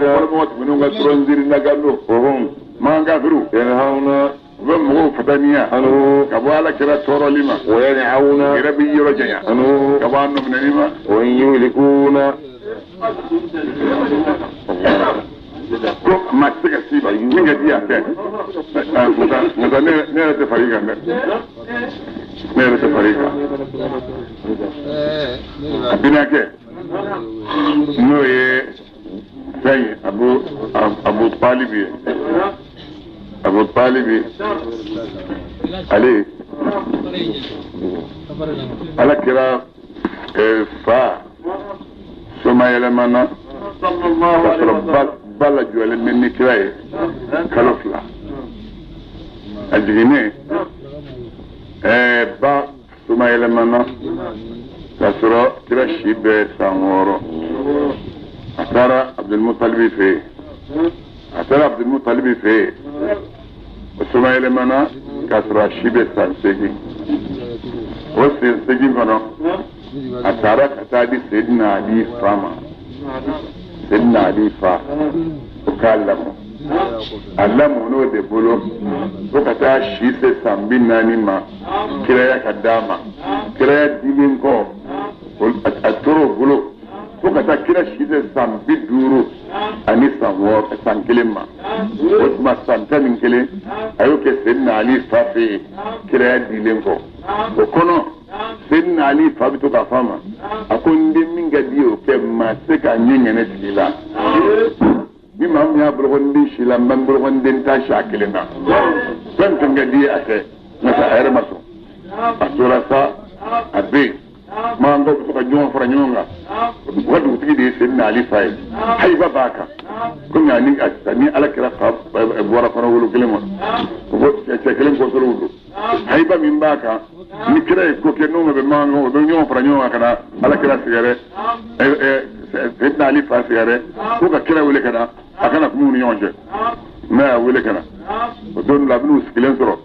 وهم ما غافروا ينهون وهم فتانيا عنه كبوالا كرا تورو لما وينعون ربي يرجع عنه كبوانو من لما وإن يهلكون Ko maa tɛ se ka s'i ma min ka di a kɛ nka ne yɛrɛ tɛ far'i kan dɛ ne yɛrɛ tɛ far'i kan a binaakɛ n'o ye fɛn ye Abu Talibi ye Abu Talibi ale ala kɛra fa somayɛlɛmana ka sɔrɔ ba la jɔlen bɛ ni kira ye kalo 2 a jiginnen ba somayɛlɛmana ka sɔrɔ kira si bɛ san 6 a taara Abdulmutalibi fɛ yen a taara Abdulmutalibi fɛ yen o somayɛlɛmana k'a sɔrɔ a si bɛ san 8 o san 8 kɔnɔ a taara ka taa di Seydina Ali fa ma Seydina Ali fa o k'a lamɔ a lamɔ n'o de bolo fo ka taa si se san 40 ma kiraya ka d'a ma kiraya dilen kɔ a tor'o bolo fo ka taa kira si se san 50 ani san 6 san 1 ma o tuma san 11 a y'o kɛ Seydina Ali fa fɛ yen kiraya dilen kɔ o kɔnɔ Seydina Ali fa bɛ to k'a fɔ a ma a ko n den min ka di ye o kɛ maa tɛ se k'a ɲɛ ŋɛnɛ sigi la ni maa min y'a bolokɔniden si la n bɛ n bolokɔniden ta si a kelen na fɛn fɛn ka di ye a kɛ n'o tɛ a yɛrɛ ma sɔn a tora sa a bɛ yen makankaw bɛ to ka ɲɔgɔn fara ɲɔgɔn kan u ka dugutigi de ye Seydina Ali fa ye hayiba b'a kan komi ani ala kɛra fa bɔra kɔnɔ wolo kelen kɔnɔ o ko cɛ kelen kɔsɔrɔw don hayiba min b'a kan ni kira ye ko kɛ n'o ma bɛn makankaw u bɛ ɲɔgɔn fara ɲɔgɔn kan ka na ala kira sɛgɛrɛ Seydina Ali fa sɛgɛrɛ ko ka kira wele ka na a kana kuma u ni ɲɔgɔn cɛ n'a y'a wele ka na o don la a bɛn'u sigilen sɔrɔ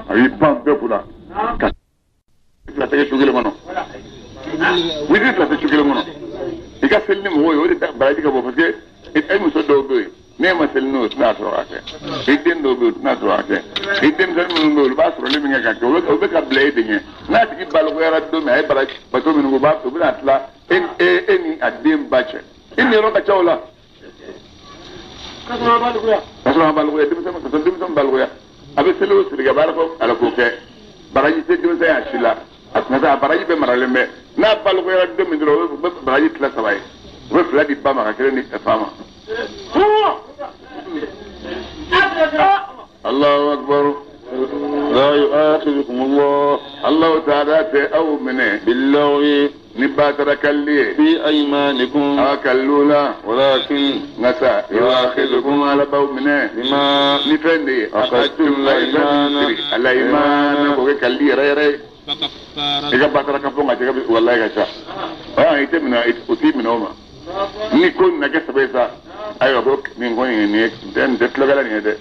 a y'i pan bɛɛ kunna ka fila tɛgɛ su kelen kɔnɔ wisi fila tɛ su kelen kɔnɔ i ka seli ni mɔgɔw ye o de baraji ka bɔ parce que e muso dɔw bɛ yen n'e ma seli n'o ye o tɛna sɔrɔ ka kɛ i den dɔw bɛ yen o tɛna sɔrɔ ka kɛ i denmisɛnnin minnu bɛ yen olu b'a sɔrɔli min kɛ ka kɛ o bɛ ka bila e de ɲɛ n'a tigi balokuyara don min a ye baraji bato minnu kɛ o bɛna tila e ni a den ba cɛ i niyɔrɔ ka ca o la ka sɔrɔ a balikuya ka sɔrɔ denmisɛn balikuya a bɛ seli o seli kɛ a b'a fɔ ala k'o kɛ baraji tɛ denmisɛn y'a si la a tɛna se a baraji bɛɛ maralen bɛ n'a balokuyara don min dɔrɔn o bɛ baraji tila 3 ye o bɛ 2 di ba ma ka 1 di fa ma. Allahu akbar. La yu'akhidhukum Allah. Allahu ta'ala tɛ aw minɛ. Billahi. Ni batara kalli ye. Fi aymanikum. Aw kallu la. Walakin. Nka sa. Yu'akhidhukum ala b'aw minɛ. Bima. Ni fɛn de ye. Akhadtum al-aymana. Al-aymana k'o kɛ kalli yɛrɛ yɛrɛ ye. I ka batara ka fɔ nka cɛ walayi ka ca. I tɛ minɛ o t'i minɛ o ma. Ni ko nana kɛ sɛbɛ ye sa ayiwa ko nin ko in nin ye nin tɛ tulokɛla nin ye dɛ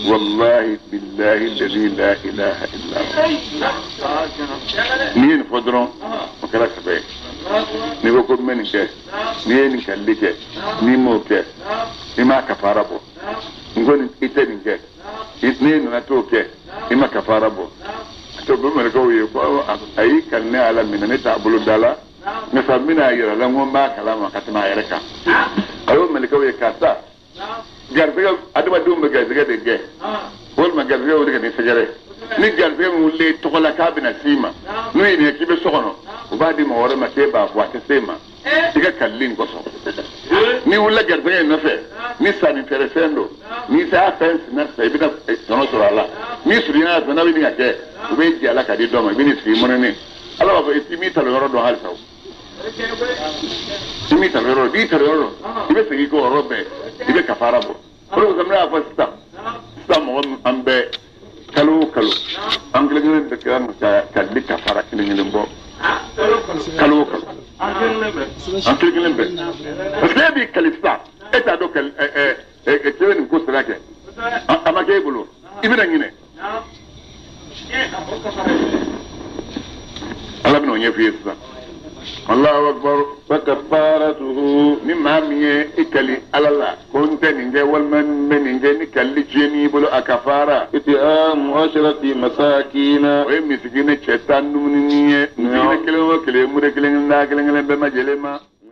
walahi bilahi ladi la ilaha illa n'i ye nin fɔ dɔrɔn o kɛra sɛbɛ ye n'i ko ko n bɛ nin kɛ n'i ye nin kalili kɛ n'i m'o kɛ i m'a kafara bɔ n ko i tɛ nin kɛ n'i nana t'o kɛ i ma kafara bɔ a to bɛ mɛlɛkɛw ye ko a y'i kali ne ala minɛ ne t'a bolo da la nka sa n bɛna a yira la n ko n b'a kalama ka tɛmɛ a yɛrɛ kan a y'o mɛlɛkɛw ye karisa garisɛgɛ adamadenw bɛ garisɛgɛ de gɛn walima garisɛgɛ wuli ka n'i sɛgɛrɛ ni garisɛgɛ min wuli tɔgɔ la k'a bɛna s'i ma n'u y'i ɲininka k'i bɛ so kɔnɔ u b'a di mɔgɔ wɛrɛ ma k'e b'a fɔ a tɛ s'e ma i ka kalili in kosɔn n'i wulila garisɛgɛ in nɔfɛ ni sanni feere fɛn don n'i sera fɛn sinna sisan i bɛna tɔnɔ sɔrɔ a la n'i surunyana fɛn n'a bɛ nin ka kɛ u bɛ jɛ a la ka di dɔ ma i bɛ n'i sigi mɔnɛnen ala b'a fɔ i m'i talo yɔrɔ dɔn halisa o i m'i talo yɔrɔ dɔn n'i talo yɔrɔ dɔn i bɛ segin i kɔ yɔrɔ bɛɛ i bɛ kafara bɔ o de kosɔn n bɛna fɔ sisan sisan mɔgɔ min an bɛɛ kalo o kalo an kelen kelen bɛ kɛ ka di kafara kelen kelen bɔ kalo o kalo an kelen kelen bɛɛ parce que e b'i kali sisan e t'a dɔn kali k'e bɛ nin ko sira kɛ a ma kɛ e bolo i bɛna ɲinɛ ala bɛna o ɲɛf'i ye sisan. Allahu akbar. Fa kafaratuhu. Ni maa min ye i kali ala la ko n tɛ nin kɛ walima n bɛ nin kɛ ni kalili tiɲɛn'i bolo a kafara. It'amu asharati masakina. O ye misikina cɛ 10 dumuni ye misikina kelen o kelen mure kelen kelen da kelen kelen bɛɛ ma jɛlen ma.